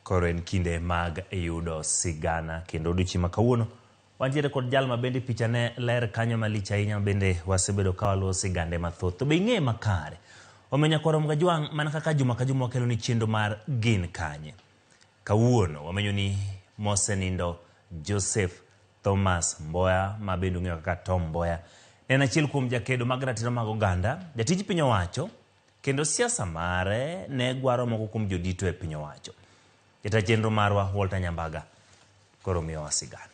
koro en kinde mag yudo sigana kendo odiochieng' ma kawuono wantiere kod jal ma bende pichane ler kanyo malich ahinya, bende wasebedo ka waluwo sigande mathoth. To be ing'eye makare? Omiyo nyakwar Ramogi Ajwang', mana kaka juma ka juma wakelo ni chenro mar Gin Kanye. Kawuono wamenyo ni mosenindo Joseph Thomas Mboya, ma bende ong'eyo kaka Tom Mboya, ne en achiel kuom jakedo mag ratiro mag oganda, jatij piny owacho, kendo siasa mare ne gwaro moko kuom jodito e piny owacho. Jata chenro marwa Walter Nyambaga koro miyowa sigana.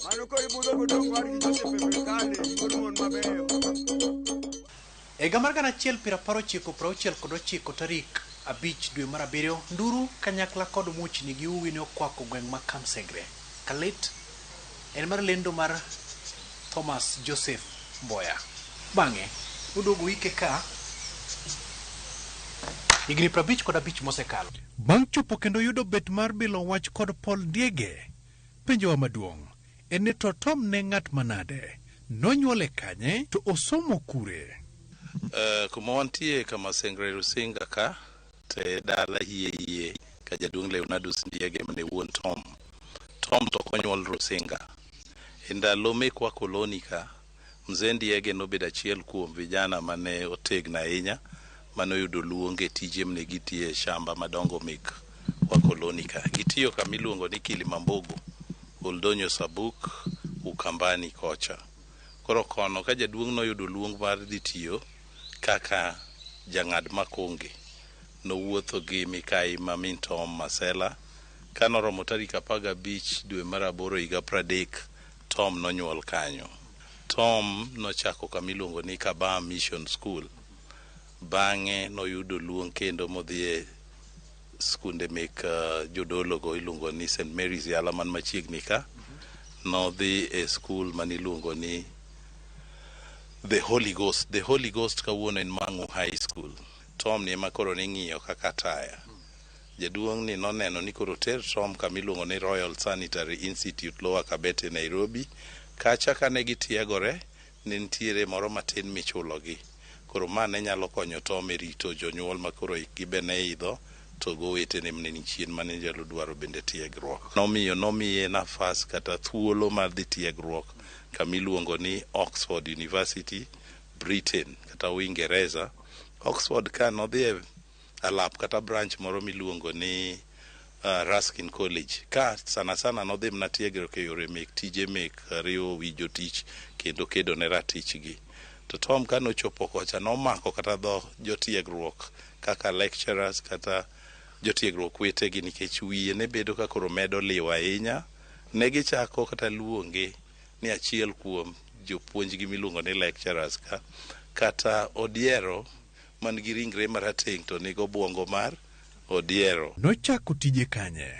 Mano koro ibudho godong' wargi Joseph Emekale, wuod mon mabeyo. E higa mar 1999 tarik 5 dwe mar 7, nduru kanyakla kod muchni gi uwi ne okwako gweng' ma Kamsengre. Kalit en mar lendo mar Thomas Joseph Mboya. Bang'e, noduogo ike ka higni 55 mosekalo. Bang' chopo kendo yudo bet mar bilo wach kod Paul Ndiege, penjowa maduong' en ni to Tom ne ng'at manade? Nonyuole kanye to osomo kure? Kuma wantie Kamasengre Rusinga ka te dala hie hie ka jaduong' Leonardus Ndiege mane wuon Tom. Tom to ok onyuol Rusinga. E ndalo mekwa koloni ka, mzee Ndiege nobedo achiel kuom vijana mane otegno ahinya, mane oyudo luong e tije mane gitiye e shamba madongo mek wa koloni ka. Gitiyo kama iluongo ni Kilimambogo, Oldonyo Sabuk, Ukambani kocha. Koro kono ka jaduong' noyudo luong mar dhi tiyo kaka jang'ad makonge, nowuotho gi mikai ma min Tom Masela. Ka noromo tarik 15 dwe mar 8 higa 30, Tom nonyuol kanyo. Tom nochako kama iluongo ni Kabam Mission School. Bang'e noyudo luong kendo modhi e skunde mek jodologo iluongo ni St Mary's Yala man machiegni ka. Nodhi e skul maniluongo ni The Holy Ghost. The Holy Ghost kawuono en Mang'u High School. Tom ni ema koro ning'iyo kaka taya. Jaduong' ni noneno ni koro ter Tom kama iluongo ni Royal Sanitary Institute Lower Kabete Nairobi. Kacha kane gitiegore, ne nitiere moro matin michulogi. Koro ma ne nyalo konyo Tom e rito jonyuol ma koro hikgi be ne idho, to gowetene mane ni chien mane nyalo dwaro bende tiegruok. Nomiyo nomiye nafas kata thuolo mar dhi tiegruok kamiluongo ni Oxford University, Britain kata Uingereza. Oxford ka nodhi e alap kata branch moro miluongo ni Ruskin College. Ka sana sana nodhi mana tiegruok e yore mek tije mek riwo wi jotich kendo kedo ne ratichgi. To Tom ka nochopo kocha nomako kata dho jotiegruok kaka lecturers kata jotiegruok wetegi nikech wiye ne bedo ka koro medo liw ahinya. Ne gichako kata luonge ni achiel kuom jopuonjgi miluongo ni lecturers ka kata odiero man gi ringre marateng' to nigo obwongo mar odiero. Nochako tije kanye?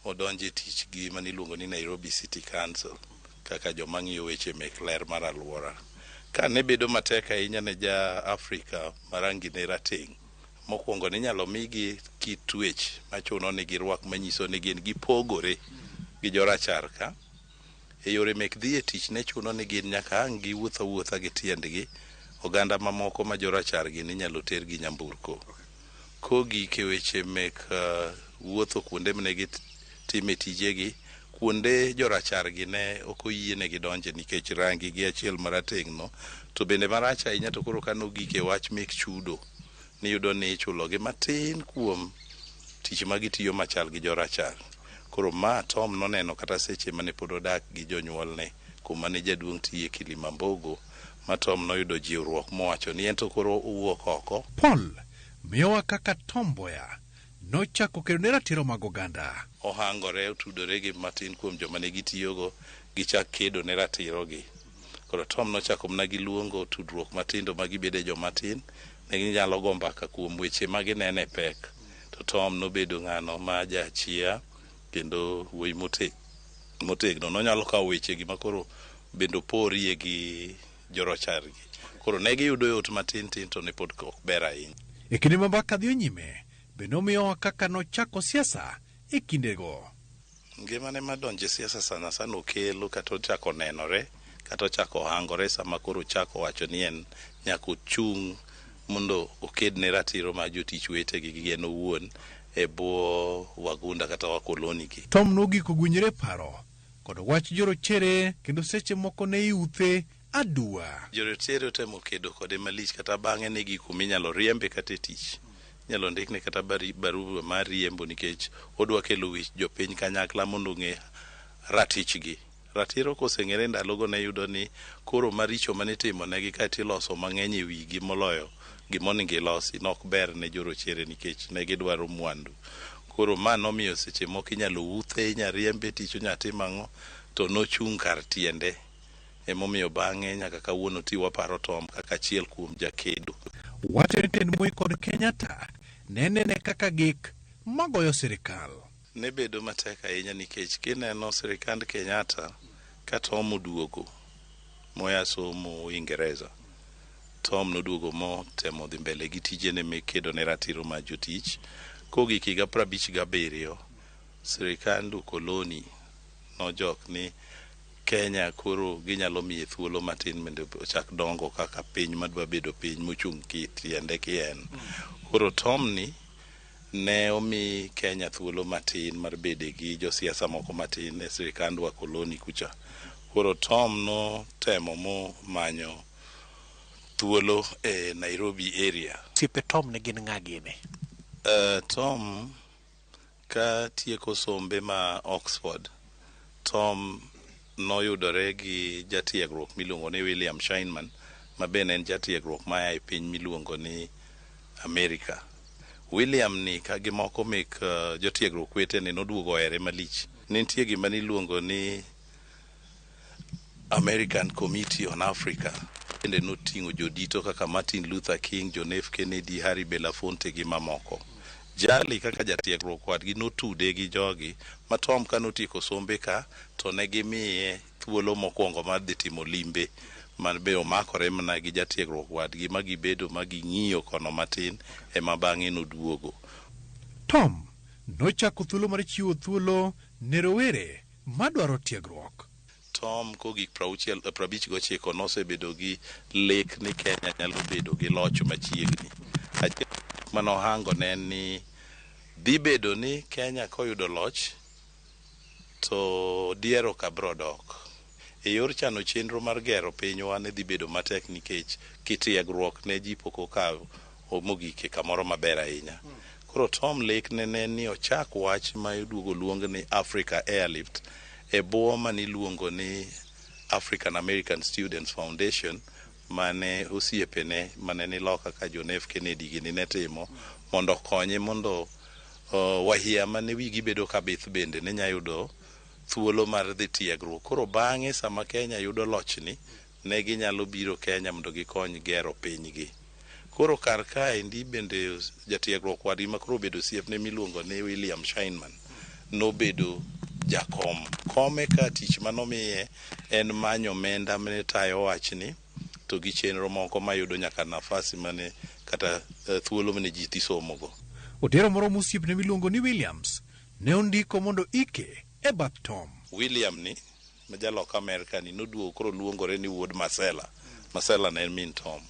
Odonjo e tich gi maniluongo ni Nairobi City Council kaka joma ng'iyo weche mek ler mar alwora. Ka ne bedo matek ahinya ne ja Afrika ma rangi ne rateng', mokwongo ninyalo migi kit twech machuno ni girwak manyiso ni gin gipogore gi jorachar ka. E yore mek dhi e tich ne chuno ni gin nyaka ang' giwuoth awuotha gi tiendgi, oganda mamoko ma jorachar gin inyalo ter gi nyamburko. Kogik e weche mek wuotho kuonde mane gitime tijegi, kuonde jorachar gi ne ok oyienegi donje nikech rangi gi achiel marateng' no. To bende marach ahinya to koro kanogik e wach mek chudo, niyudo ni ichulogi matin kuom tich ma gitiyo machal gi jorachar. Koro ma Tom noneno kata seche mane pod odak gi jonyuolne kuma ne jaduong' tiye Kilimambogo, ma Tom noyudo jiwruok mowacho ni en to koro owuok oko. Paul miyowa kaka Tom Mboya nochako kedo ne ratiro mag oganda. Ohangore otudore gi matin kuom joma ne gitiyogo gichak kedo ne ratirogi. Koro Tom nochako mana gi luongo tudruok matindo ma gibede joma tin, ne ginyalo go mbaka kuom weche ma ginene pek. To Tom nobedo ng'ano ma jachia kendo wuoyi motegno. Nonyalo kawo wechegi ma koro bende oporie gi jorachargi. Koro ne giyudo yot matin tin to ne pod ok ber ahinya. E kinde ma mbaka dhi nyime, bende omiyowa kaka nochako siasa e kindego. Ngimane mar donjo e siasa sana sana okelo kata ochako nenore kata ochako hangore sama koro ochako wacho ni en nyaka ochung' mondo oked ne ratiro mar jotich wetegi gi en owuon e bwo wagunda kata wakoloni gi. Tom nogiko gwenyore paro kod wach jorochere kendo seche moko ne iuthe aduwa. Jorochere otemo kedo kode malich kata bang'e ne gik minyalo riembe kata e tich. Inyalo ndikne kata barua mar riembo nikech odwa kelo wich jopiny kanyakla mondo ong'e ratichgi. Ratiro koseng'ere ndalogo ne yudo ni koro maricho manitimo negi kaeto iloso mang'eny e wigi moloyo gimonego ilosi nok ber ne jorochere nikech ne gidwaro mwandu. Koro ma nomiyo seche moko inyalo uthe, inyalo riembe tich, onya timo ang'o, to nochung' kar tiende. Emomiyo bang'e nyaka kawuono ti waparo Tom kaka achiel kuom jakedo. Wacho ni tend Moi kod Kenyatta ne nene kaka gik magoyo sirikal. Ne bedo matek ahinya nikech kineno sirikand Kenyatta ka Tom oduogo moya somo Uingereza, Tom noduogo motemo dhi mbele gi tijene mek kedo ne ratiro mar jotich. Kogik higa 57, sirikand ukoloni nojok ni Kenya koro ginyalo miye thuolo matin mondo ochak dongo kaka piny madwa bedo piny mochung' tiende kien. Koro Tom ni ne omi Kenya thuolo matin mar bede gi josiasa moko matin e sirikand wakoloni kucha. Koro Tom notemo momanyo thuolo e Nairobi area. Osiepe Tom ne gin ng'a gini? Tom ka tieko sombe ma Oxford, Tom noyudore gi jatiegruok miluongo ni William Shineman, ma bende en jatiegruok maya e piny miluongo ni Amerika. William ni ka gi moko mek jotiegruok wetene noduogo ohere malich. Ne nitie gima niluongo ni American Committee on Africa. Bende noting'o jodito kaka Martin Luther King, John F. Kennedy, Harry Belafonte gi mamoko. Jali kaka jatiegruok wadgi notude gi jogi ma Tom ka notieko sombe ka to ne gimiye thuolo mokwongo mar dhi timo limbe man be omakore mana gi jatiegruok wadgi ma gibedo ma ging'iyo kono matin ema bang'e noduogo. Tom nochako thuolo mar chiwo thuolo ne rowere madwaro tiegruok. Tom kogik 59 nosebedo gi lek ni Kenya nyalo bedo gi loch machiegni. Achiel manohango ne en ni Dhi bedo ni Kenya koyudo loch to diero ka bro dok. E yor chano chenro mar gero pinywa ne dhi bedo matek nikech kitiegruok ne ji pok okawo mogik e kamoro maber ahinya. Koro Tom lek ne ne ni ochak wach ma iduogo luong ni Africa Airlift e bwo maniluongo ni African American Students Foundation mane osiepene mane ni loka ka John F. Kennedy gini ne timo mondo okonye mondo wahia mane wigi bedo kabith bende ne nya yudo thuolo mar dhi tiegruok. Koro bang'e sama Kenya yudo lochni, ne ginyalo biro Kenya mondo gikony gero pinygi. Koro kar kaendi bende jatiegruok wadgi ma koro obedo osiepne miluongo ni William Scheinman nobedo jakom. Kome ka tich manomiye en manyo omenda mane tayo wachni to gi chenro moko mayudo nyaka nafasi mane kata thuolo mane ji dhi somogo. Odero moro mosiepne miluongo ni Williams ne ondiko mondo ike e bath Tom. William ni ma jalok Amerka ni noduogo koro luongore ni wuod Marcella. Marcella ne en min Tom.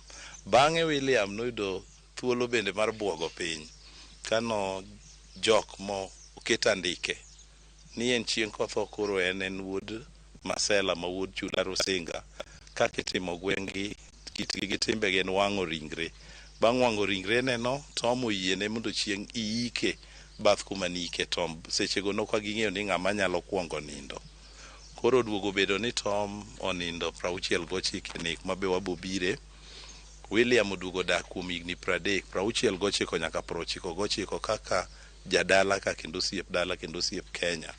Bang'e William noyudo thuolo bende mar buogo piny kano jok mo oket andike ni en chieng' kotho koro en wuod Marcella ma wuod Chula Rusinga. Kaka itimo gweng'gi kitgi gi timbegi en wang'o ringre. Bang' wang'o ringre neno Tom oyiene mondo chieng' iike bath kuma niike Tom. Sechego nok ging'eyo ni ng'ama nyalo kuongo nindo. Koro oduogo bedo ni Tom onindo 69 nek mabe wabobire. William oduogo dak kuom higni 30, 69 nyaka 99 kaka jadala ka kendo osiep dala kendo osiep Kenya.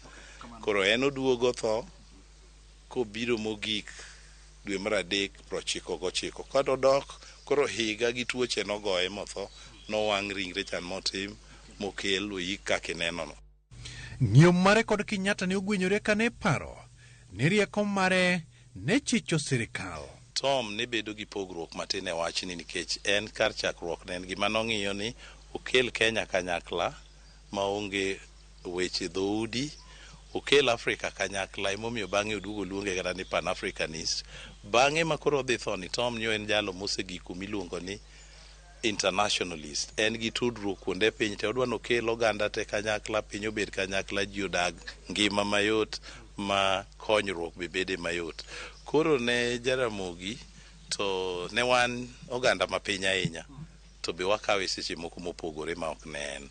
Koro en oduogo tho kobiro mogik dwe mar 3 99. Kododok koro higa gi tuoche nogoye motho, nowang' ringre chan motim mokel oyik kaka ineno no. Ng'iyo mare kod Kenyatta ne ogwenyore kane paro ni rieko mare ne chicho sirikal. Tom ne bedo gi pogruok matin e wachni nikech en kar chakruok ne en gima nong'iyo ni okel Kenya kanyakla maonge weche dhoudi, okel Afrika kanyakla, emomiyo bang'e oduogo luonge kata ni Pan-Africanist. Bang'e ma koro odhi tho ni Tom nyo en jalo mosegik kumiluongo ni internationalist. En gi tudruok kuonde piny te, odwa nokel oganda te kanyakla, piny obed kanyakla, ji odag ngima mayot ma konyruok be bede mayot. Koro ne Jaramogi to ne wan oganda ma piny ahinya, to be wakawe seche moko mopogore ma ok ne en.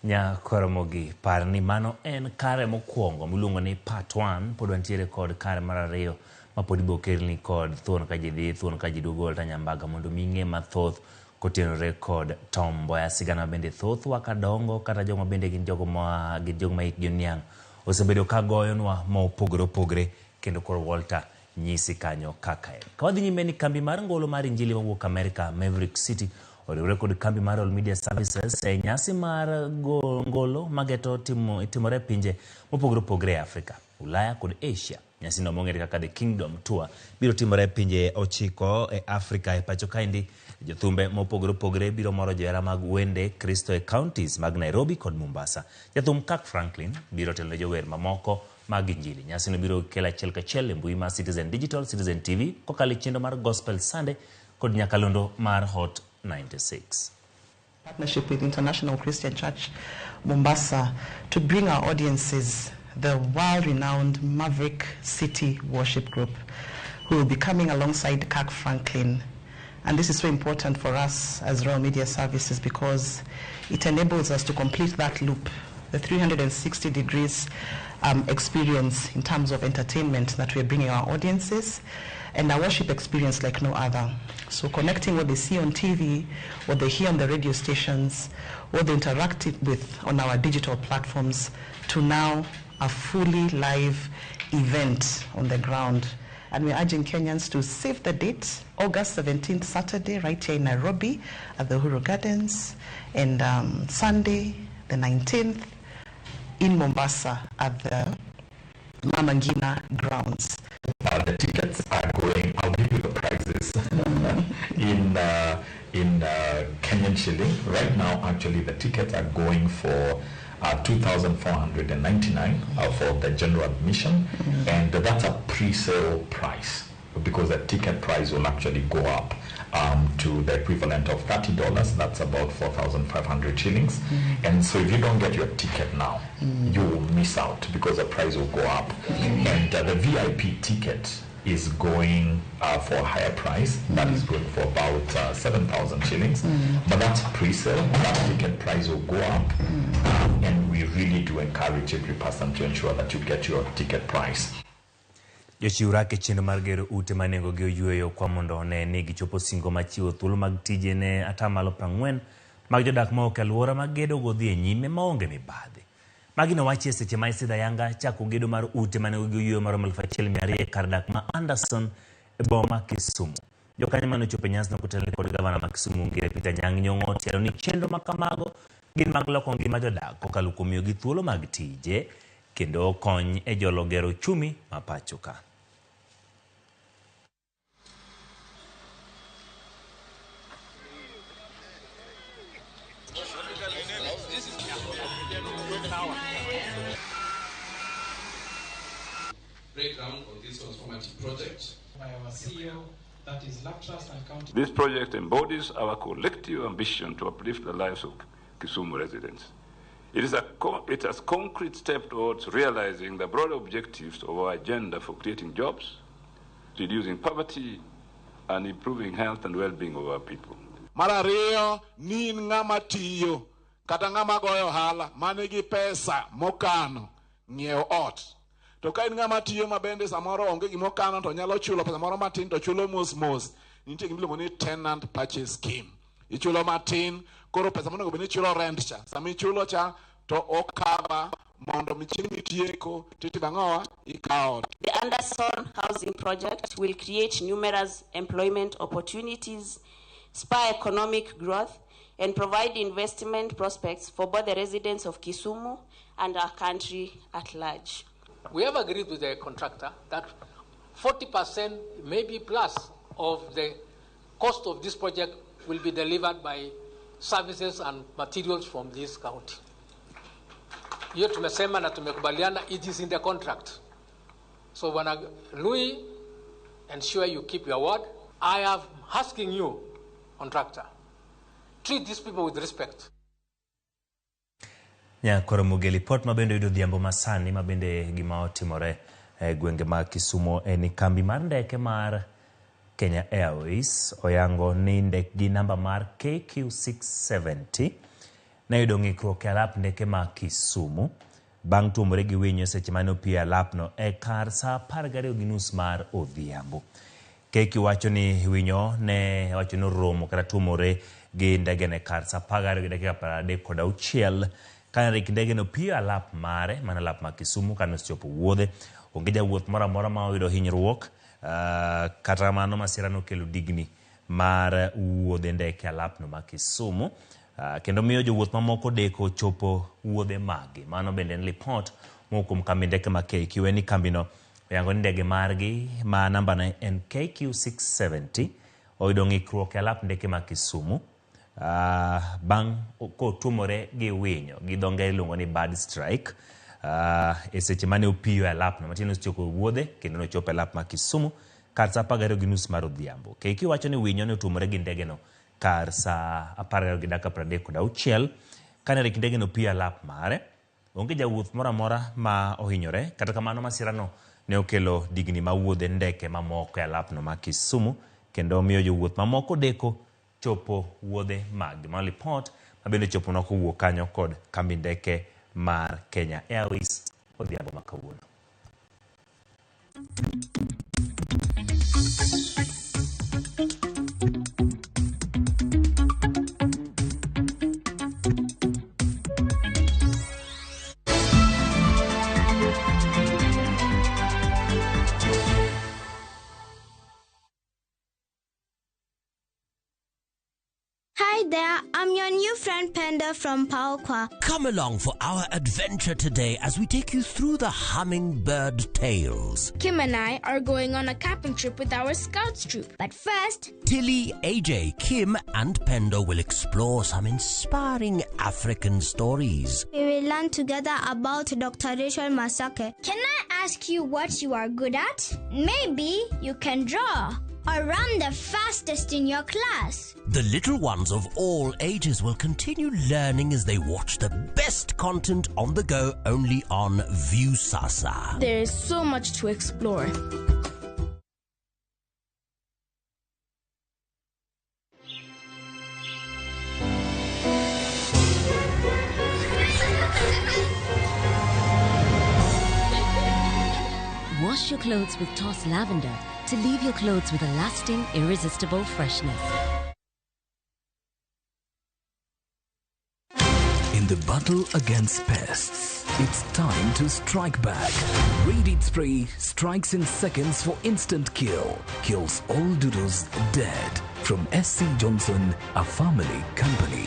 Nyakoromogi, par ni mano en kare mokwongo miluongo ni part 1, pod wantiere kod kare mar 2 ma pod ibiro kelni kod thuon ka ji dhi, thuon ka ji duogo Walter Nyambaga mondo mi ing'e mathoth kotenore kod Tom Mboya. Sigana bende thothwa kadongo kata joma bende gin jogo ma gin jogo ma hikgi oniang' osebedo ka goyonwa mopogore opogore kendo koro Walter nyisi kanyo kaka en. Ka wadhi nyime ni kambi mar ngolo mar Injili mawuok Amerika, Maverick City, oriwore kod kambi mar All Media Services e nyasi mar ngolo mageto timore e pinje mopogore opogore e Afrika, Ulaya kod Asia. Nyasino mong'ere kaka The Kingdom Tour biro timore e pinje 9 e Afrika. E pacho kaendi, jothumbe mopogore opogore biro moro johera mag wende Kristo e counties mag Nairobi kod Mombasa. Jathum Kirk Franklin biro telo ne jower mamoko mag Injili. Nyasino biro kelo achiel kachiel e mbui mar Citizen Digital, Citizen TV kokalo e chenro mar Gospel Sunday kod nyakalondo mar Hot 96. Partnership with International Christian Church Mombasa to bring our audiences the world-renowned Maverick City Worship Group, who will be coming alongside Kirk Franklin. And this is so important for us as Royal Media Services because it enables us to complete that loop, the 360 degrees experience in terms of entertainment that we are bringing our audiences, and a worship experience like no other. So connecting what they see on TV, what they hear on the radio stations, what they interact with on our digital platforms, to now a fully live event on the ground. And we're urging Kenyans to save the date, August 17th, Saturday, right here in Nairobi at the Uhuru Gardens, and Sunday, the 19th, in Mombasa at the Mama Ngina grounds. The tickets are going, I'll give you the prices in Kenyan shilling. Right now, actually, the tickets are going for 2,499 for the general admission, and that's a pre-sale price, because the ticket price will actually go up to the equivalent of $30. That's about 4,500 shillings. And so if you don't get your ticket now, you will miss out because the price will go up. And the VIP ticket is going for a higher price. That is going for about 7,000 shillings. But that's pre-sale. That ticket price will go up. And we really do encourage every person to ensure that you get your ticket price. Jochiw rak e chenro mar gero ute ma nengogi oyueyo kwa mondo one ni gichopo singo mar chiwo thuolo mag tije ne atamalo 40 mag jodak ma ok e alwora ma gedo go dhi e nyime maonge mibadhi. Magi nowachi e seche ma isidho ayanga chako gedo mar ute ma nengogi oyueyo maromo 1200 e kar dak ma Anderson e boma ma Kisumu. Jokanyo mane ochopo e nyasino kotelne kod gavana ma Kisumu Ngire Peter Anyang' Nyong'o otielo ni chenro ma kamago gin mag loko ngima jodak kokalo kuom miyogi thuolo mag tije kendo kony e jolo gero uchumi ma pacho ka. Breakdown on this transformative project by our CEO, that is Laptrust and County. This project embodies our collective ambition to uplift the lives of Kisumu residents. It is a concrete step towards realizing the broader objectives of our agenda for creating jobs, reducing poverty, and improving health and well-being of our people. Mar ariyo ni in ng'ama tiyo kata ng'ama goyo ohala manigi pesa mokano ng'iew ot. To ka in ng'ama tiyo ma bende samoro onge gimokano to nyalo chulo pesa moro matin to chulo mos mos, nitie gima iluongo ni tenant purchase scheme. Ichulo matin, koro pesa monego bed ni ichulo rent cha, sama ichulo cha to okava mondo mi chieng' mitieko titimo ang'owa ikawo ot. The Anderson Housing Project will create numerous employment opportunities, spur economic growth, and provide investment prospects for both the residents of Kisumu and our country at large. We have agreed with the contractor that 40%, maybe plus, of the cost of this project will be delivered by services and materials from this county. Hiyo tumesema na tumekubaliana, it is in the contract. So Bwana Louis, ensure you keep your word. I am asking you, contractor, treat these people with respect. Nyakoro Mugeli pot mabende yudo odhiambo masani mabende gima otimore e gwenge mag Kisumu en kambi mar ndeke mar Kenya Airways oyango ni ndekgi namba mar KQ670 ne oyudo ng'ikruok e alap ndeke ma Kisumu bang' tuomore gi winyo seche mane opiyo e alapno e kar saa 12:30 mar odhiambo. KQ wacho ni winyo ne wacho ni oromo kata tuomore gi ndege ne kar saa 12:36 kane ndege no piyo alap mare mana alap ma Kisumu kane osechopo wuodhe. Onge jawuoth moro amora ma oyudo hinyruok, kata mano masira nokelo digni mar wuodhe ndeke alapno ma Kisumu, kendo miyo jowuoth mamoko deko chopo wuodhe magi. Mano bende en lipot mowuok kuom kambi ndeke ma KQ en ni kambino oyango ni ndege margi ma namba ne en KQ670 oyudo ng'ikruok e alap ndeke ma Kisumu bang' kotuomore gi winyo gi dho ngere iluongo ni bird strike e seche mane opiyo e alapno. Matin osechopo wuodhe kendo nochopo e alap ma Kisumu kar saa 12:30 mar odhiambo. KQ wacho ni winyo ne otuomore gi ndegeno kar saa 12:36 kane rik ndegeno piyo e alap mare. Onge jawuoth moro amora ma ohinyore, kata kamano masirano ne okelo digni ma wuodhe ndeke mamoko e alapno ma Kisumu kendo miyo jowuoth mamoko deko chopo wuodhe mag. Mano lipot mabende choponwa kowuok kanyo kod kambi ndeke mar Kenya Airways odhiambo ma kawuono. Hi Hi there, I'm your new friend Penda from Paokwa. Come along for our adventure today as we take you through the hummingbird tales. Kim and I are going on a camping trip with our scouts troop. But first, Tilly, AJ, Kim, and Pendo will explore some inspiring African stories. We will learn together about Dr. Rachel Masake. Can I ask you what you are good at? Maybe you can draw or run the fastest in your class. The little ones of all ages will continue learning as they watch the best content on the go only on Viusasa. There is so much to explore. Wash your clothes with Toss Lavender to leave your clothes with a lasting, irresistible freshness. In the battle against pests, it's time to strike back. Raid Spray strikes in seconds for instant kill. Kills all doodles dead. From SC Johnson, a family company.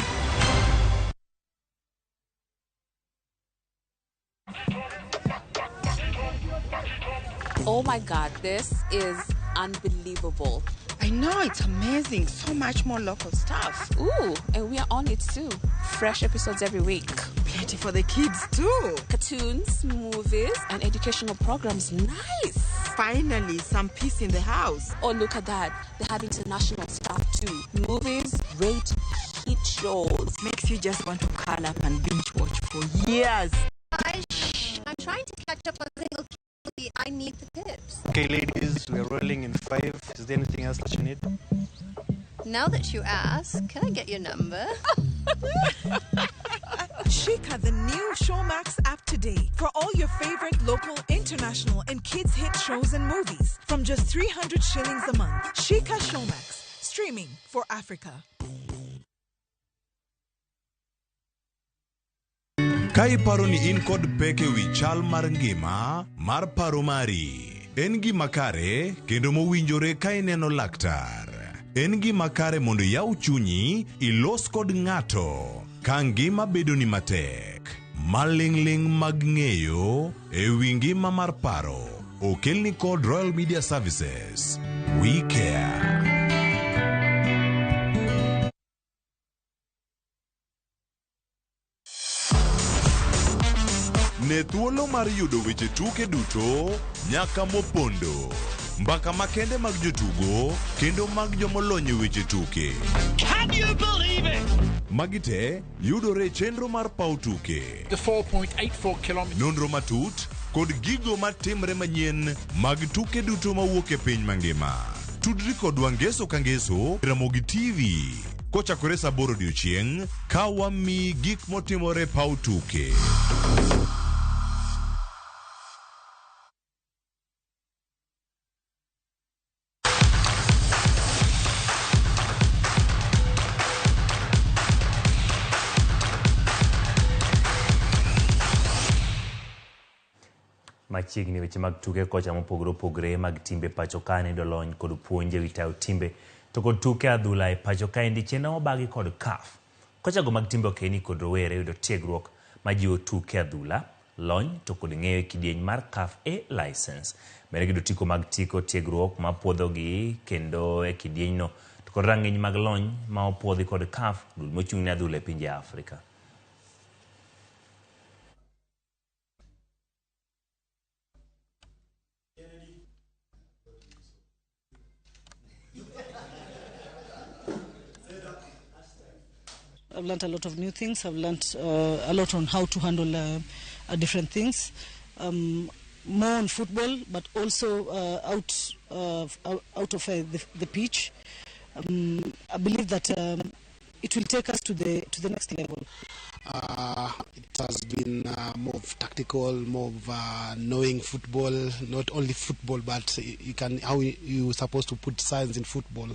Oh my God, this is unbelievable. I know, it's amazing. So much more local stuff. Ooh, and we are on it too. Fresh episodes every week. Plenty for the kids too. Cartoons, movies, and educational programs. Nice. Finally, some peace in the house. Oh, look at that. They have international stuff too. Movies, great hit shows. Makes you just want to curl up and binge watch for years. I'm trying to catch up on single. I need the tips. Okay, ladies, we're rolling in 5. Is there anything else that you need? Now that you ask, can I get your number? Shika the new Showmax app today for all your favorite local, international, and kids hit shows and movies from just 300 shillings a month. Shika Showmax, streaming for Africa. Ka iparo ni in kod pek e wi chal mar ngima mar paro mari, en gima kare kendo mowinjore ka ineno laktar. En gima kare mondo iyaw chunyi ilos kod ng'ato ka ngima bedoni matek. Maling'ling' mag ng'eyo e wi ngima mar paro okelni kod Royal Media Services. We care. Ne thuolo mar yudo weche tuke duto nyaka mopondo, mbaka makende mag jotugo kendo mag jomolony e weche tuke. Can you believe it? Magi te yudore e chenro mar paw tuke. The 4.84 kilometers. Nonro matut kod gigo matimre manyien mag tuke duto mawuok e piny mangima. Tudri kodwa ngeso ka ngeso Ramogi TV kochakore saa 8 odiochieng' ka wamiyi gik motimore paw tuke. Machiegni weche mag tuke kocha mopogore opogore mag timbe pacho ka nido lony kod puonj ewi tayo timbe to kod tuke adhula e pacho kaendi chenro mobagi kod CAF. Kochago mag timbe okeni kod rowere yudo tiegruok majiwo tuke adhula, lony to kod ng'eyo e kidieny mar CAF A license. Bende giyudo otiko mag tiko tiegruok mapuodhogi kendo e kidienyno to kod rang'iny mag lony ma opuodhi kod CAF, duol mochung' ne adhula e pinje Afrika. I've learned a lot of new things. I've learned a lot on how to handle different things, more on football, but also out of the pitch. I believe that it will take us to the next level. It has been more of tactical, more of knowing football, not only football, but you can how you're supposed to put science in football.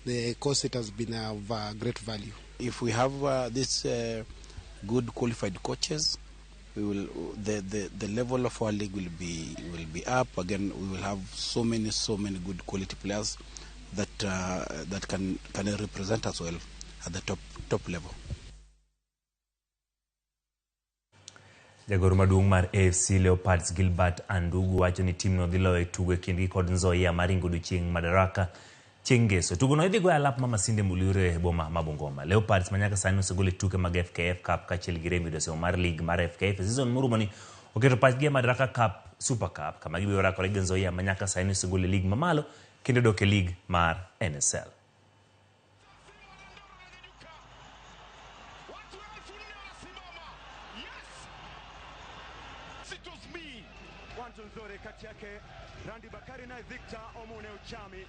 The course, it has been of great value. If we have these good qualified coaches, we will the level of our league will be up again. We will have so many good quality players that that can represent us well at the top level. Jagoro maduong' mar AFC Leopards Gilbert Andugu wacho ni timno dhi loyo tugo e kindgi kod Nzoia mar Ringo odiochieng' Madaraka chieng' Ngeso. Tugono idhi goyo alap ma Masinde Muliro e boma ma Bungoma. Leopards ma nyaka sani osegolo e tuke mag FKF Cup kaachiel gi rem yudo somo mar lig mar FKF e season morumoni oketo pachgi e Madaraka Cup Super Cup kama gibiro rakore gi Nzoia ma nyaka sani osegolo e lig mamalo kendo dok e lig mar NSL. Nzuri kati yake Randi Bakari naye Victor Omune Uchami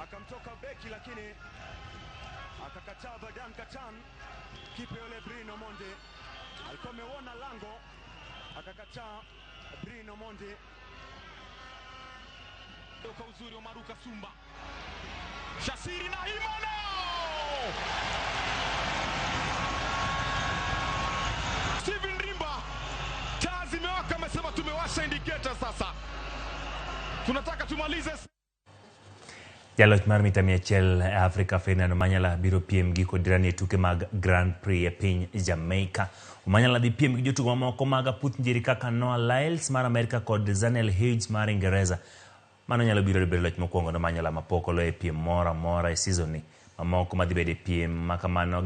akamtoka beki lakini akakataa Badan Katan, kipa yule Brino Monde alikuwa ameuona lango akakataa Brino Monde. Kwa uzuri wa Maruka Sumba Shasiri na Himano Steven Rimba, taa zimewaka, amesema tumewasha indicator sasa, tunataka tumalize. Jaloch mar mita 100 e Afrika Ferdinand Omanyala biro piem gi Kodirani e tuke mag Grand Prix e piny Jamaica. Omanyala dhi piem gi jotugo mamoko mag aputh njiri kaka Noah Lyles mar Amerka kod Zaniel Hughes mar Ingereza. Mano nyalo biro bedo loch mokwongo ne Omanyala mapok oloyo e piem moro amora e season ni. Mamoko madhi bedo e piem makamano